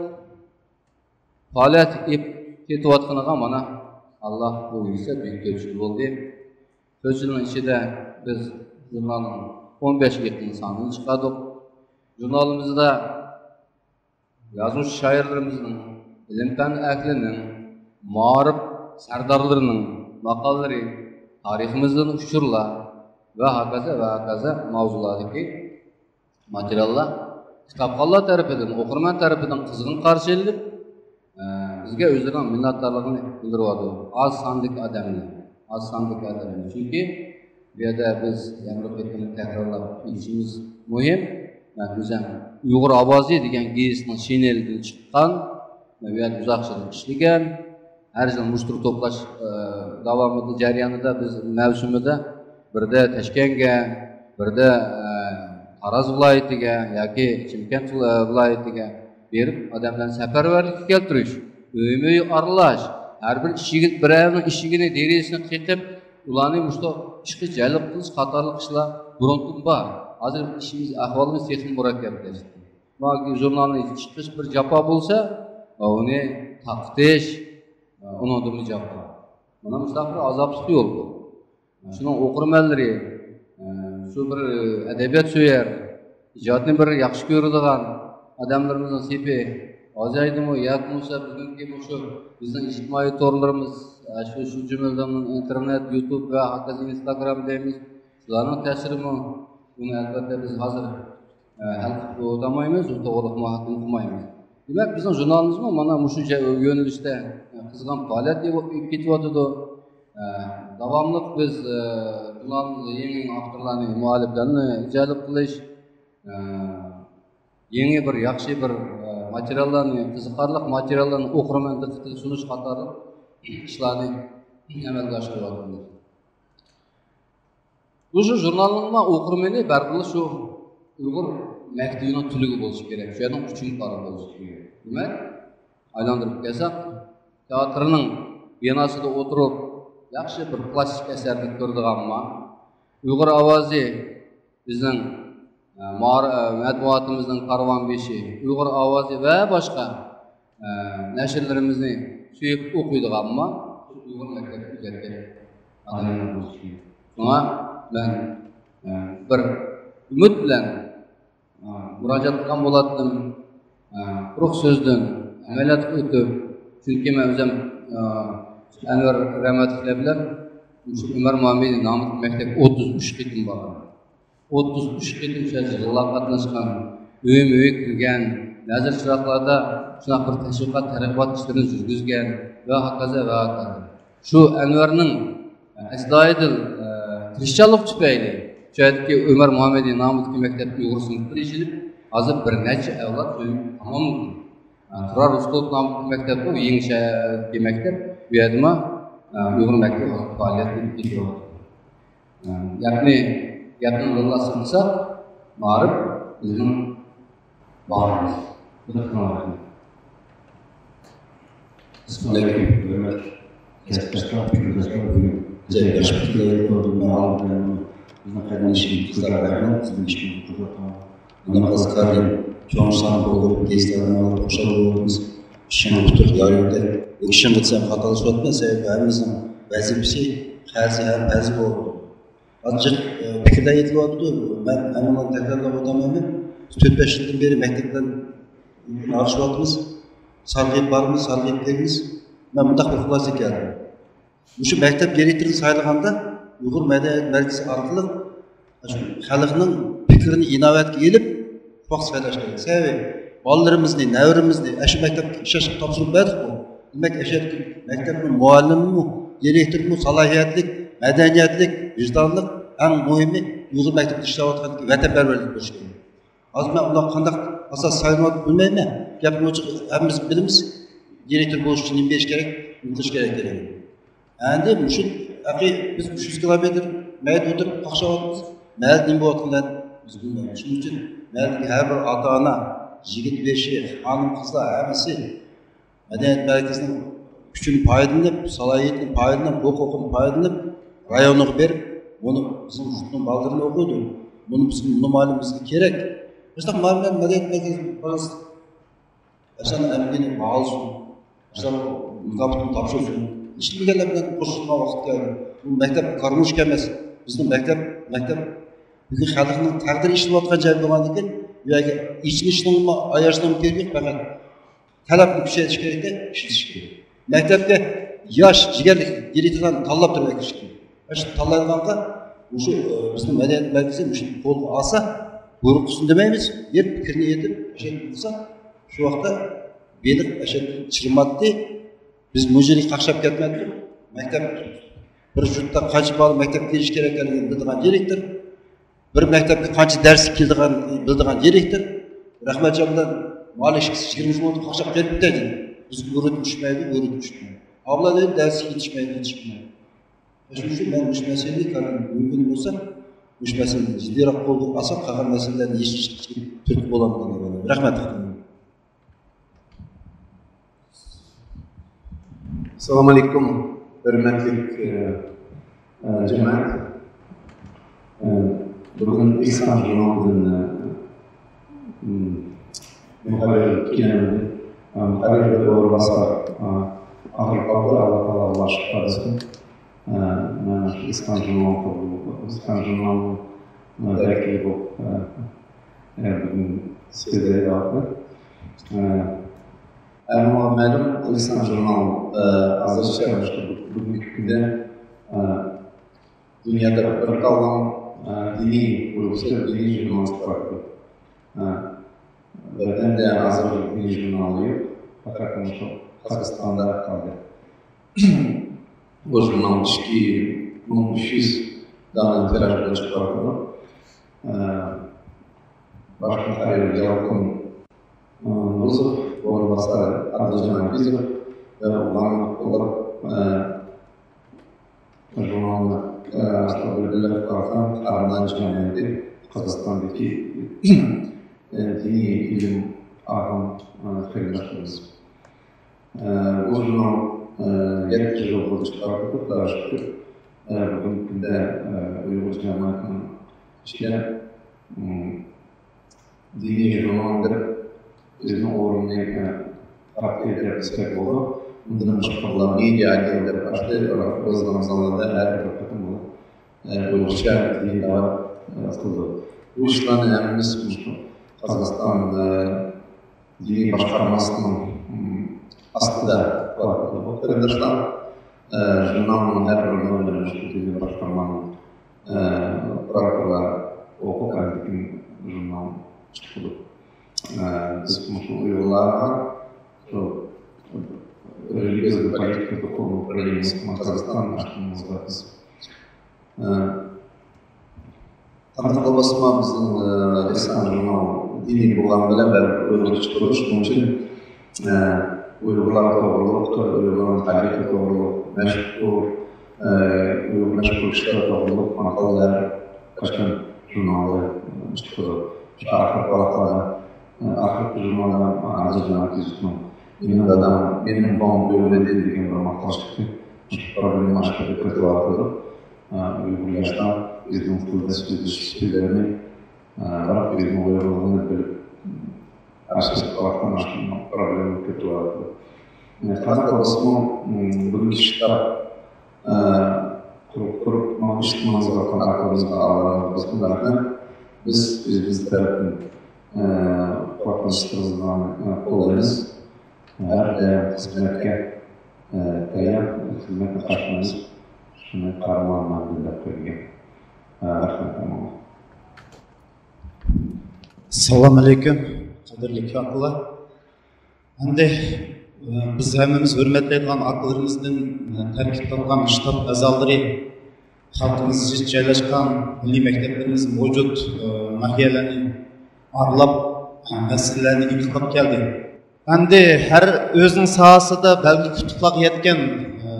پائالىيەت ئېلىپ كېتىۋاتقىنىغا مانا ئاللا بۇ يىلسا بۈگۈن تۆت يىل بولدى. تۆت يىلنىڭ ئىچىدە بىز ژۇرنالنىڭ ئون بەشكە يېقىن سانىنى چىقاردۇق. ژۇرنالىمىزدا يازغۇچى شائىرلىرىمىزنىڭ، ئىلىم-پەن ئەھلىنىڭ، مائارىپ سەردارلىرىنىڭ ماقالىلىرى، تارىخىمىزدىن ئۇچۇرلار ۋە ھاكازا ۋە ھاكازا ماۋزۇلاردىكى ماتېرىياللار كىتابخانلار تەرىپىدىن، ئوقۇرمەن تەرىپىدىن قىزغىن قارشى ئېلىنىپ، ئە، بىزگە ئۆزلىرىنىڭ مىننەتدارلىقىنى بىلدۈرۈۋاتىدۇ. ئاز ساندىكى ئادەملەر، ئاز ساندىكى ئادەملەر. چۈنكى بۇ يەردە بىز يەنە بىر قېتىم تەكرارلاپ ئېيتىشىمىز مۇھىم. مەن ئۆزۈم ئۇيغۇر ئاۋازى دېگەن گېزىتنىڭ شىنېلىدىن چىققان، مەن بۇ يەردە ئۇزاق يىل ئىشلىگەن. ھەر يىل مۇشتەرى توپلاش، ئە، داۋامىدا، جەريانىدا بىز مەۋسۇمىدا بىردە تاشكەنتكە، بىردە، ئە، تاراز ۋىلايىتىگە ياكى چىمكەنت ۋىلا-، ۋىلايىتىگە بېرىپ، ئادەملەرنى سەپەرۋەرلىككە كەلتۈرۈش، ئۆيمۇ-ئۆي ئارىلاش، ھەر بىر ئىشىك، بىرەرنىڭ ئىشىكىنى، دېرىزىسىنى قېقىپ، ئۇلارنى مۇشۇ ئىشقا جەلپ قىلىش قاتارلىق ئىشلار بۇرۇنقىدىن بار. ھازىر ئىشىمىز، ئەھۋالىمىز تېخىمۇ مۇرەككەپلەشتى. مانا ژۇرنالنى چىقىش بىر جاپا بولسا، ئۇنى تارقىتىش، ئۇنىڭدىنمۇ جاپا. مانا مۇشۇنداق بىر ئازابلىق يول بۇ. شۇنىڭ ئوقۇرمەنلىرى، ئە، شۇ بىر ئەدەبىيات سۆيەر، ئىجادنى بىر ياخشى كۆرىدىغان ئادەملىرىمىزنىڭ سېپى ئازايدىمۇ ياكى بولمىسا بۈگۈنكى مۇشۇ بىزنىڭ ئىجتىمائىي تورلىرىمىز، ئە، شۇ، شۇ جۈملىدىن ئىنتېرنېت، يۇتۇب ۋە ھاكازا ئىنستاگرام دەيمىز، شۇلارنىڭ تەسىرىمۇ؟ بۇنى ئەلۋەتتە بىز ھازىر، ئە، ھەل قىلىپ بولالمايمىز، توغرىلىق مۇھاكىمە قىلمايمىز. دېمەك، بىزنىڭ ژۇرنالىمىزمۇ مانا مۇشۇ جە-، يۆنىلىشتە، ئە، قىزغىن پائالىيەت ئېلىپ كېتىۋاتىدۇ. ئە، داۋاملىق بىز، ئە، ژۇرنالىمىزدا يېڭى، يېڭى ئاپتورلارنى، مۇئەللىپلەرنى جەلپ قىلىش، ئە، يېڭى بىر ياخشى بىر، ئە، ماتېرىياللارنى، قىزىقارلىق ماتېرىياللارنى ئوقۇرمەن دىققىتىگە سۇنۇش قاتارلىق ئىشلارنى ئەمەلگە ئاشۇرۇۋاتىمىز. مۇشۇ ژۇرنالنىڭمۇ ئوقۇرمىنى بەرىبىر شۇ ئۇيغۇر مەكتىپىنىڭ تۈنۈكى بولۇشى كېرەك، شۇ يەرنىڭ ئۇچۇمكارى بولۇشى كېرەك. دېمەك، ئايلاندۇرۇپ كەلسەك، تىياتىرنىڭ بىناسىدا ئولتۇرۇپ ياخشى بىر كلاسسىك ئەسەرنى كۆرىدىغانمۇ، ئۇيغۇر ئاۋازى بىزنىڭ، ئە، مار-، ئە، مەتبۇئاتىمىزنىڭ كارۋان بېشى، ئۇيغۇر ئاۋازى ۋە باشقا، ئە، نەشرلىرىمىزنى سۆيۈپ ئوقۇيدىغانمۇ ئۇيغۇر مەكتەپكە كەلگەن ئادەملەر بولۇشى كېرەك. شۇڭا مەن، ئە، بىر ئۈمىد بىلەن، ئە، مۇراجىئەت قىلغان بولاتتىم. ئە، قۇرۇق سۆزدىن ئەمەلىيەتكە ئۆتۈپ، چۈنكى مەن ئۆزۈم، ئە، ئەنۋەر رەھمەتلىكلەر بىلەن مۇشۇ ئۆمەر مۇھەممىدى نامىدىكى مەكتەپكە ئوتتۇز ئۈچ قېتىم بارغان. ئوتتۇز ئۈچ قېتىم شۇ يىغىنلارغا قاتناشقان، ئۆيمۇ ئۆي كىرگەن، نەزىر چىراغلاردا شۇنداق بىر تەشۋىقات، تەرغىبات ئىشلىرىنى يۈرگۈزگەن ۋە ھاكازا ۋە ھاكازا. شۇ ئەنۋەرنىڭ ئەستايىدىل، ئە، تىرىشچانلىقى تۈپەيلى شۇ يەردىكى ئۆمەر مۇھەممەدى نامىدىكى مەكتەپتە ئۇيغۇر سىنىپلىرى ئېچىلىپ، ھازىر بىر نەچچە ئەۋلاد تاماملىدى. ئە، تۇرار رۇسقۇلوف نامىدىكى مەكتەپمۇ يېڭى شەھەردىكى مەكتەپ، بۇ يەردىمۇ، ئە، ئۇيغۇر مەكتىپى ھازىر پائالىيەت ئېلىپ كېتىۋاتىدۇ. يەنى گەپنى مۇنۇلار سىڭسا، مائارىپ بىزنىڭ باغرىمىز. ئەسسالامۇئەلەيكۇم، ھۆرمەتلىك كەسىپداشلار، پىكىرداشلار، بۈگۈن بىزنىڭ قەدىمىي ئىشىمىز قىزلار رەھمەت، بىزنىڭ ئىشىمىزنى قىلدۇرۇپ، مانا قىزىقارلىق چوڭ سان بولدۇرۇپ، گېزىتلەرنى ئاڭلاپ خۇشال بولىمىز. ئىشىڭ ئۇتۇق يار يولدا. ئۇ ئىشىڭ قىلسام خاتالىشىۋاتىمەن، سەۋەبى ھەممىمىزنىڭ ۋەزىپىسى، قەرزى ھەم پەرزى بولىدۇ. ئازچىق، ئە، پىكىرلەر ئېيتىلىۋاتىدۇ. مەن ھەممىنى تەكرارلاپ ئۆتەلمەيمەن. بىز تۆت-بەش يىلدىن بېرى مەكتەپلەرنى ئاغىشىۋاتىمىز. سارغىيىپ بارىمىز، سارغىيىپ كەلىمىز. مەن مۇنداق بىر خۇلاسىگە كەلدىم. مۇشۇ مەكتەپ دىرېكتورىنى سايلىغاندا ئۇيغۇر مەدەنىيەت مەركىزى ئارقىلىق شۇ خەلقنىڭ پىكرىنى ئىناۋەتكە ئېلىپ، شۇنداق سايلاش كېرەك. سەۋەبى، بالىلىرىمىزنى، نەۋرىمىزنى ئاشۇ مەكتەپكە ئىشلەشكە تاپشۇرۇپ بەردۇققۇ. دېمەك، ئاشۇ مەكتەپنىڭ مۇئەللىمىمۇ، دىرېكتورىمۇ سالاھىيەتلىك، مەدەنىيەتلىك، ۋىجدانلىق، ئەڭ مۇھىمى، ئۇيغۇر مەكتىپىدە ئىشلەۋاتقاندىكى ۋەتەنپەرۋەرلىك بولۇشى كېرەك. ھازىر مەن ئۇلار قانداق ئاساس سايلىنىۋاتىدۇ بىلمەيمەن. گەپنى ئوچۇق ھەممىمىز بىلىمىز. دىرېكتور بولۇش ئۈچۈن نېمە بېرىش كېرەك، نېمە قىلىش كېرەك دېگەن. ئەمدى مۇشۇ ھەقىقىي بىز ئۈچ يۈز كىلومېتىر مەيدە ئولتۇرۇپ قاقشاۋاتىمىز. مەھەللىدە نېمە بولۇۋاتقىنىنى بىز بىلمەيمىز. شۇنىڭ ئۈچۈن مەھەللىدىكى ھەر بىر ئاتا-ئانا، يىگىت بېشى، خانىم-قىزلار ھەممىسى مەدەنىيەت مەركىزىنىڭ كۈچىنى پايدىلىنىپ، سالاھىيىتىنى پايدىلىنىپ، ھوقۇقىنى پايدىلىنىپ، رايونىغا بېرىپ، بۇنى بىزنىڭ يۇرتنىڭ بالىلىرىنى ئوقۇيدۇ. بۇنى بىزنىڭ، بۇنى مۇئەللىمىمىزگە كېرەك. مۇشۇنداق مۇئەللىملەر مەدەنىيەت مەركىزىنى قۇرىسا، ئاشۇلارنىڭ ئەمگىكىنى باھالىسۇن. ئاشۇلار مۇكاپاتنى تاپشۇرسۇن. ئىشلىمىگەنلەر بىلەن قوشۇلغان ۋاقىت كەلدى. بۇ مەكتەپ قارمۇشۇق ئەمەس. بىزنىڭ مەكتەپ، مەكتەپ بۈگۈن خەلقنىڭ تەقدىرى ئىشلىنىۋاتقان جاي بولغاندىكىن، بۇ يەرگە ئېچىنىشنىڭمۇ، ئاياشنىڭمۇ كېرىكى يوق، پەقەت تەلەپنى كۈچەيتىش كېرەك، ئىشلىتىش كېرەك. مەكتەپكە ياش، جىگەرلىك ئېلىتىدىغان تاللاپ تۇرۇپ ئەكىرىش كېرەك. ئاشۇ تاللايدىغانغا مۇشۇ، ئە، بىزنىڭ مەدەنىيەت مەركىزى مۇشۇنى قولغا ئالسا، بۇيرۇق قىلسۇن دېمەيمىز. بېرىپ پىكرىنى ئېيتىپ، ئاشۇ قىلسا، شۇ ۋاقىتتا بېلىق ئەشەددىي چىرماتتى. بىز مۇشۇ يەرگە قاقشاپ كەتمەپتۇ. مەكتەپ، بىر يۇرتتا قانچە بالا مەكتەپكە كېلىشى كېرەكلىكىنى بىلىدىغان دىرېكتور، بىر مەكتەپكە قانچە دەرس كېلىدىغان، بىلىدىغان دىرېكتور، رەھمەتجان بىلەن مالىش يىگىرمە مىنۇت قاقشاپ كەتتى دېدى. بىزگە ئۇرۇتۇپ چۈشمەيدۇ، ئۇرۇتۇپ چۈشمەيدۇ. ئابلا دېدى، دەرسكە يېتىشمەيدۇ، يېتىشمەيدۇ. شۇنىڭ ئۈچۈن مەن مۇشۇ مەسىلىنى كارۋان مۇمكىن بولسا، مۇشۇ مەسىلىنى جىددىيراق قولغا ئالساق، قالغان مەسىلىلەرنى يېشىشكە تۈرتكە بولامدۇ دەپ ئويلايمەن. رەھمەت. ئەسسالامۇ ئەلەيكۇم، ھۆرمەتلىك، ئە، ئە، جامائەت. ئە، بۈگۈن ئىسلام ژۇرنالىدىن، ئە، م، مۇھەررىر كېلەمدى. ئە، مۇھەررىر ئورۇنباسار، ئە، ئاغرىپ قالدى، ئاللا تائالا ئۇنىڭغا شىپا بەرسۇن. ئە، مەن ئىسلام ژۇرنال، ئىسلام ژۇرنالىنىڭ، ئە، ۋەكىلى بولۇپ، ئە، ئە، بۈگۈن سۆزلەيدىغان. ئە، ئەمما مەلۇم ئىسلام ژۇرنال، ئە، ھازىرچە مۇشۇ بۈگۈنكى كۈندە، ئە، دۇنيادا بىر تالغان، ئە، دىنىي گۇرۇپپىسى، دىنىي ژۇرنال چىقىرىۋاتىدۇ. ئە، ۋەتەندە ھازىر دىنىي ژۇرنال يوق، پەقەت مۇشۇ قازاقىستاندا قالدى. بۇ ژۇرنال ئىككى مىڭ ئۈچ يۈز دانە تىراژدا چىقىۋاتىدۇ. ئە، باش مۇھەررىر يالقۇن، ئە، نۇرزوف، ئورۇنباسار ئابدۇجان ھاپىزوف ۋە ئۇلارنى قوللاپ، ئە، ژۇرنالنى، ئە، ئەسلىدە بىللە قۇرغان قەھرىمان جامائىتى، قازاقىستاندىكى، ئە، دىنىي ئىلىم ئالغان، ئە، قېرىنداشلىرىمىز. ئە، بۇ ژۇرنال، ئە، يەتتە يىل بولدى چىقىرىلىپ، خۇداغا شۈكۈر. ئە، بۈگۈنكى كۈندە، ئە، ئۇيغۇر جامائىتىنىڭ ئىچىدە، م، دىنىي ژۇرنال دەپ ئۆزىنىڭ ئورنىنى، ئە، تاپتى دەپ دېسەك بولىدۇ. ئۇندىن باشقا مېدىا ئاگېنت دەپ ئاچتى، ئۆزىنىڭ زالىدا ھەر بىر قېتىم بۇ، ئە، ئۇيغۇرچە دىنىي دەۋا، ئە، قىلىدۇ. بۇ ئىشلارنى ھەممىمىز مۇشۇ قازاقىستان، ئە، دىنىي باشقارمىسىنىڭ، م، ئاستىدا قىلىۋاتىدۇ. بۇ قېرىنداشلار، ئە، ژۇرنالنىڭ ھەر بىر نومۇرىنى مۇشۇ دىنىي باشقارمانىڭ، ئە، ئاپپاراتلىرى ئوقۇپ، ئاندىن كېيىن ژۇرنال چىقىدۇ. ئە، بىز مۇشۇ ئۇيغۇرلارغا شۇ رېلىگىيەلىك پولىتىكىدا قوللىنىپ بېرىمىز، قازاقىستان ئاشۇنىڭغا بىز، ئە، قانداق بولسىمۇ بىزنىڭ، ئە، ئىسلام ژۇرنال دىنىي بولغان بىلەن بەرىبىر ئۇيغۇرچە چىقىرىش، شۇنىڭ ئۈچۈن، ئە، ئۇيغۇرلار توغرۇلۇق، ئۇيغۇرلارنىڭ تارىخى توغرۇلۇق، مەشھۇر، ئە، ئۇيغۇر مەشھۇر كىشىلەر توغرۇلۇق ماقالىلەر قاچان ژۇرنالدا چىقىدۇ. شۇ ئاخىرقى ۋاقىتلاردا، ئە، ئاخىرقى ژۇرنالدا ھازىر جاناب يۈسۈپنىڭ مېنىڭ دادام، مېنىڭ بوۋام ئۇيغۇر ئىدى دېگەن بىر ماقالە چىقتى. شۇ پروبلېما ئاشكارا كۆرسىتىۋاتىدۇ. ئۇيغۇر ياشلار ئۆزىنىڭ تىلدا سۆزلىشىش تىللىرىنى، بىراق ئۆزىنىڭ ئۇيغۇرلۇقىنى بىلىپ، ئاشكارا قىلىۋاتقان مۇشۇ پروبلېما كۆتۈرۈۋاتىدۇ. قانداق بولسىمۇ، بۇنىڭ ئىشقا، قۇرۇپ، قۇرۇپ، مانا ئىشتىمىزغا قانداق قىلىمىزغا ئاۋارە بولسۇن، رەھمەت. بىز ئۆزىمىز تەرەپتىن، قورقۇنچلىرىمىزنى قوللايمىز. ھەر دائىم خىزمەتكە، ئە، تەييار، خىزمەتنى قارشىلايمىز. شۇنى قارىمانلار بىلدۈرۈپ قويدى. ئە، رەھمەت ھەممىڭلارغا. ئەسسالامۇ ئەلەيكۇم، قەدىرلىك ئاكىلار. ئەمدى، ئە، بىز ھەممىمىز ھۆرمەتلەيدىغان ئاكىلىرىمىزدىن، ئە، تەركىب تاپقان شتاب ئەزالىرى خەلقىمىز زىچ جايلاشقان مىللىي مەكتەپلىرىمىز مەۋجۇت، ئە، ناھىيەلەرنى ئارىلاپ، ئە، مەسىلىلەرنى ئېنىقلاپ كەلدى. ئەمدى ھەر ئۆزىنىڭ ساھەسىدە بەلگىلىك ئۇتۇقلارغا يەتكەن، ئە،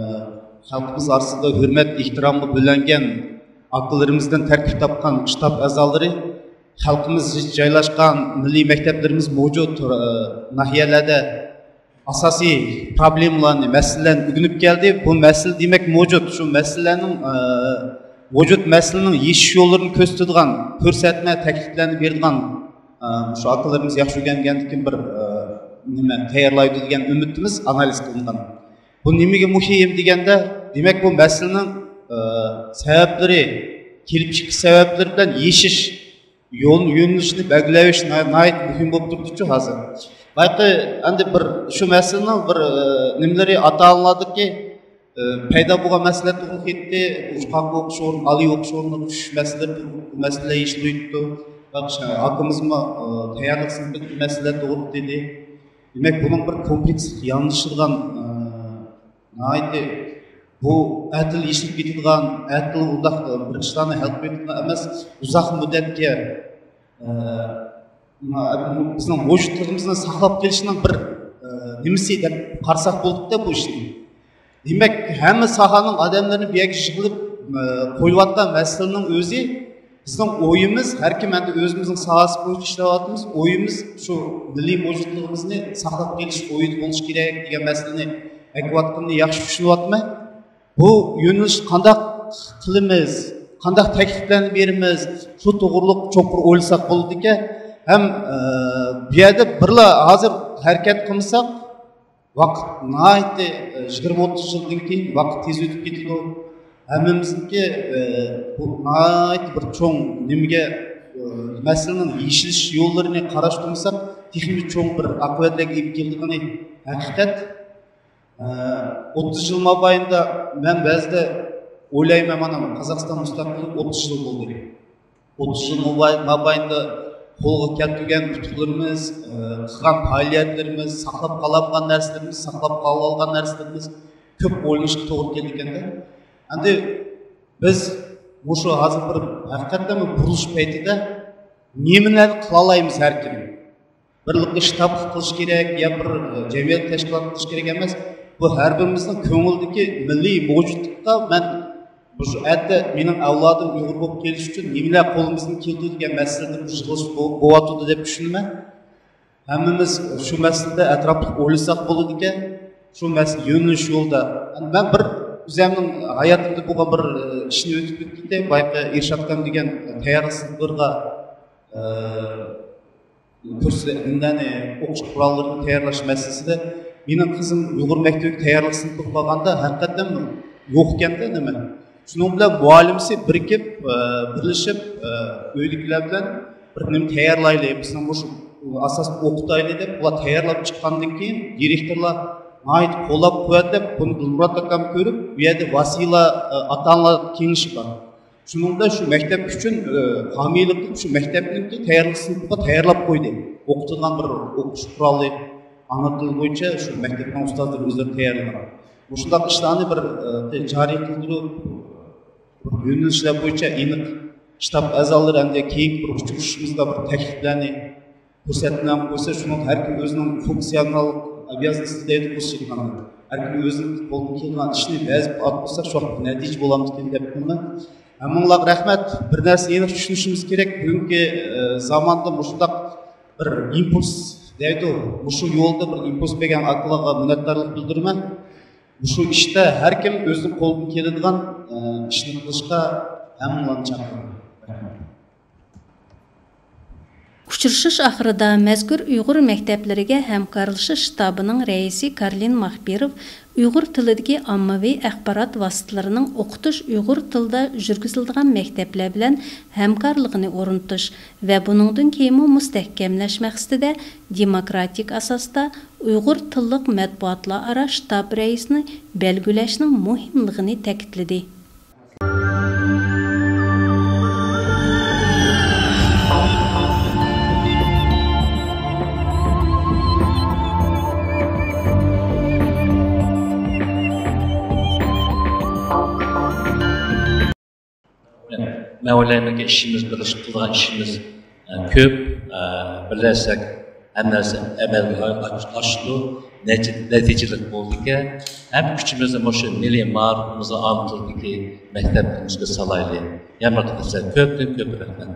خەلقىمىز ئارىسىدا ھۆرمەت، ئېھتىرامغا بۆلەنگەن ئاكىلىرىمىزدىن تەركىب تاپقان شتاب ئەزالىرى خەلقىمىز جايلاشقان مىللىي مەكتەپلىرىمىز مەۋجۇت، ئە، ناھىيەلەردە ئاساسىي پروبلېمىلارنى، مەسىلىلەرنى ئۆگىنىپ كەلدى. بۇ مەسىلە دېمەك مەۋجۇت. شۇ مەسىلىلەرنىڭ، ئە، مەۋجۇت مەسىلىنىڭ يېشىش يوللىرىنى كۆرسىتىدىغان كۆرسەتمە، تەكلىپلەرنى بېرىدىغان، ئە، شۇ ئاكىلىرىمىز ياخشى ئۆگەنگەندىن كېيىن بىر، ئە، نېمە تەييارلايدۇ دېگەن ئۈمىدتىمىز، ئانالىز قىلىنغان. بۇ نېمىگە مۇھىم دېگەندە، دېمەك، بۇ مەسىلىنىڭ، ئە، سەۋەبلىرى، كېلىپ چىقىش سەۋەبلىرى بىلەن يېشىش يول يۆنىلىشىنى بەلگىلەش نا-، ناھايىتى مۇھىم بولۇپ تۇرۇپتۇ ھازىر. بايىقى ئەمدى بىر شۇ مەسىلىنىڭ بىر، ئە، نېمىلىرى، ئاتا-ئانىلاردىكى، ئە، پەيدا بولغان مەسىلە تۇغۇپ كەتتى. ئۇ قانداق ئوقۇش ئورنى، ئالىي ئوقۇش ئورنىغا چۈشۈش مەسىلىسى، بۇ مەسىلە يېشىلىۋېتىپتۇ. بايىقى ئاكىمىزمۇ، ئە، تەييارلىق سىنىپىدىكى مەسىلە توغرىلىق دېدى. دېمەك، بۇنىڭ بىر كومپلېكس يامىشىلغان، ئە، ناھايىتى بۇ ئەتىلا يېشىلىپ كېتىدىغان، ئەتىلا ئۇنداق بىر ئىشلارنى ھەل قىلىۋېتىدىغان ئەمەس، ئۇزاق مۇددەتكە، ئە، بىزنىڭ ۋۇجۇدلۇقىمىزنى ساقلاپ قېلىشنىڭ بىر، ئە، نېمىسى دەپ قارىساق بولىدۇ-دە بۇ ئىشنى. دېمەك، ھەممە ساھەنىڭ ئادەملىرىنى بۇ يەرگە يىغىلىپ، ئە، قويۇۋاتقان مەسىلىنىڭ ئۆزى بىزنىڭ ئويىمىز، ھەر كىم ئەمدى ئۆزىمىزنىڭ ساھەسى بويىچە ئىشلەۋاتىمىز، ئويىمىز شۇ مىللىي مەۋجۇتلۇقىمىزنى ساقلاپ قېلىش ئويىدا بولۇشى كېرەك دېگەن مەسىلىنى ئېيتىۋاتقىنىنى ياخشى چۈشىنىۋاتىمەن. بۇ يۆنىلىش قانداق قىلىمىز، قانداق تەكلىپلەرنى بېرىمىز، شۇ توغرۇلۇق چوڭقۇر ئويلىساق بولىدىكەن. ھەم، ئە، بۇ يەردە بىرلا ھازىر ھەرىكەت قىلمىساق، ۋاقىت ناھايىتى، ئە، يىگىرمە ئوتتۇز يىلدىن كېيىن ۋاقىت تېز ئۆتۈپ كېتىدۇ. ھەممىمىزنىڭكى، ئە، بۇ ناھايىتى بىر چوڭ نېمىگە، ئە، مەسىلىنىڭ يېشىلىش يوللىرىنى قاراش تۇرمىساق، تېخىمۇ چوڭ بىر ئاقىۋەتلەرگە ئېلىپ كېلىدىغىنى ھەقىقەت. ئە، ئوتتۇز يىل مابەينىدە مەن بەزىدە ئويلايمەن، مانا، قازاقىستان مۇستەقىللىقى ئوتتۇز يىل بولدى. ئوتتۇز يىل مابەي-، مابەينىدە قولغا كەلتۈرگەن ئۇتۇقلىرىمىز، ئە، قىلغان پائالىيەتلىرىمىز، ساقلاپ قالالىغان نەرسىلىرىمىز، ساقلاپ قالالىغان نەرسىلىرىمىز كۆپ ئويلىنىشقا توغرا كېلىدىكەن-دە. ئەمدى بىز مۇشۇ ھازىر بىر ھەقىقەتەن بىر بۇرۇلۇش پەيتىدە نېمىلەرنى قىلالايمىز ھەر كىم؟ بىرلىكتە شتاب قىلىش كېرەك يا بىر، ئە، جەمئىيەت تەشكىلات قىلىش كېرەك ئەمەس. بۇ ھەر بىرىمىزنىڭ كۆڭلىدىكى مىللىي مەۋجۇتلۇققا مەن مۇشۇ ئەتە مېنىڭ ئەۋلادىم ئۇيغۇر بولۇپ كېلىش ئۈچۈن نېمىلەر قولىمىزدىن كېلىدۇ دېگەن مەسىلىدە بىر يىغىلىش بو-، بولۇۋاتىدۇ دەپ چۈشىنىمەن. ھەممىمىز شۇ مەسىلىدە ئەتراپلىق ئويلىساق بولىدىكەن. شۇ مەسىلە يۆنىلىش يولىدا. مەن بىر ئۆزۈمنىڭ ھاياتىمدا بولغان بىر، ئە، ئىشنى ئۆتۈپ ئۆتۈپ كېتەي. بايىقى ئىرشات ئاكام دېگەن تەييارلىق سىنىپلىرىغا، ئە، كۇرس نېمىلەرنى، ئوقۇش قوراللىرىنى تەييارلاش مەسىلىسىدە مېنىڭ قىزىم ئۇيغۇر مەكتىپىگە تەييارلىق سىنىپىغا بارغاندا ھەقىقەتەن يوق ئىكەندە نېمە. شۇنىڭ بىلەن مۇئەللىمىسى بىرىكىپ، ئە، بىرلىشىپ، ئە، ئۆيدىكىلەر بىلەن بىر نېمە تەييارلايلى، بىزنىڭ مۇشۇ ئاساسلىق ئوقۇتايلى دەپ، ئۇلار تەييارلاپ چىققاندىن كېيىن دىرېكتورلار ناھايىتى قوللاپ قۇۋۋەتلەپ، بۇنى دىلمۇرات ئاكام كۆرۈپ، بۇ يەردە ۋاسىيلار، ئە، ئاتا-ئانىلار كېڭىشى بار. شۇنىڭدا شۇ مەكتەپ ئۈچۈن، ئە، ھامىيلىق قىلىپ، شۇ مەكتەپنىڭكى تەييارلىق سىنىپىغا تەييارلاپ قويدى. ئوقۇتىدىغان بىر ئوقۇش قورالى، ئانا تىل بويىچە شۇ مەكتەپنىڭ ئۇستازلىرى ئۆزلىرى تەييارلىغان. مۇشۇنداق ئىشلارنى بىر، ئە، جارى قىلدۇرۇپ، بىر يۆنىلىشلەر بويىچە ئېنىق شتاب ئەزالىرى ھەمدە كېيىنكى بىر ئۇچرىشىشىمىزدا بىر تەكلىپلەرنى كۆرسەتمەي قويسا، شۇنىڭ ھەر كىم ئۆزىنىڭ فۇنكسىيونال ئوبيازنوستى دەيدۇ، بۇ شېكىلدە. ھەر كىم ئۆزىنىڭ قولىدىن كېلىدىغان ئىشنى بەزى ئاتمىسا، شۇ ۋاقىت نەتىجە بولامدىكىن دەپ قىلىمەن. ھەممىڭلارغا رەھمەت. بىر نەرسىنى ئېنىق چۈشىنىشىمىز كېرەك. بۈگۈنكى، ئە، زاماندا مۇشۇنداق بىر ئىمپۇلس دەيدۇ، مۇشۇ يولدا بىر ئىمپۇلس بەرگەن ئاكىلارغا مىننەتدارلىق بىلدۈرىمەن. مۇشۇ ئىشتا ھەر كىم ئۆزىنىڭ قولىدىن كېلىدىغان، ئە، ئىشنى قىلىشقا ھەممىڭلارنى چاقىرىمەن. رەھمەت. ئۇچرىشىش ئاخىرىدا مەزكۇر ئۇيغۇر مەكتەپلىرىگە ھەمكارلىشىش شتابىنىڭ رەئىسى كارلىن ماخبىروف ئۇيغۇر تىلىدىكى ئاممىۋى ئاخبارات ۋاسىتىلىرىنىڭ ئوقۇتۇش ئۇيغۇر تىلىدا يۈرگۈزۈلىدىغان مەكتەپلەر بىلەن ھەمكارلىقىنى ئورنىتىش ۋە بۇنىڭدىن كېيىنمۇ مۇستەھكەملەش مەقسىتىدە دېموكراتىك ئاساستا ئۇيغۇر تىللىق مەتبۇئاتلار ئارا شتاب رەئىسىنى بەلگىلەشنىڭ مۇھىملىقىنى تەكىتلىدى. مەن ئويلايمەنكى، ئىشىمىز، بىرلىشىپ قىلىدىغان ئىشىمىز، ئە، كۆپ. ئە، بىرلەشسەك، ھەممە نەرسە ئەمەلگە ئاش-، ئاشىدۇ، نەتىجە-، نەتىجىلىك بولىدىكەن. ھەم كۈچىمىزنى مۇشۇ مىللىي مائارىپىمىزغا، ئانا تىلدىكى مەكتەپلىرىمىزگە سالايلى. يەنە بىر قېتىم سىلەرگە كۆپتىن كۆپ رەھمەت.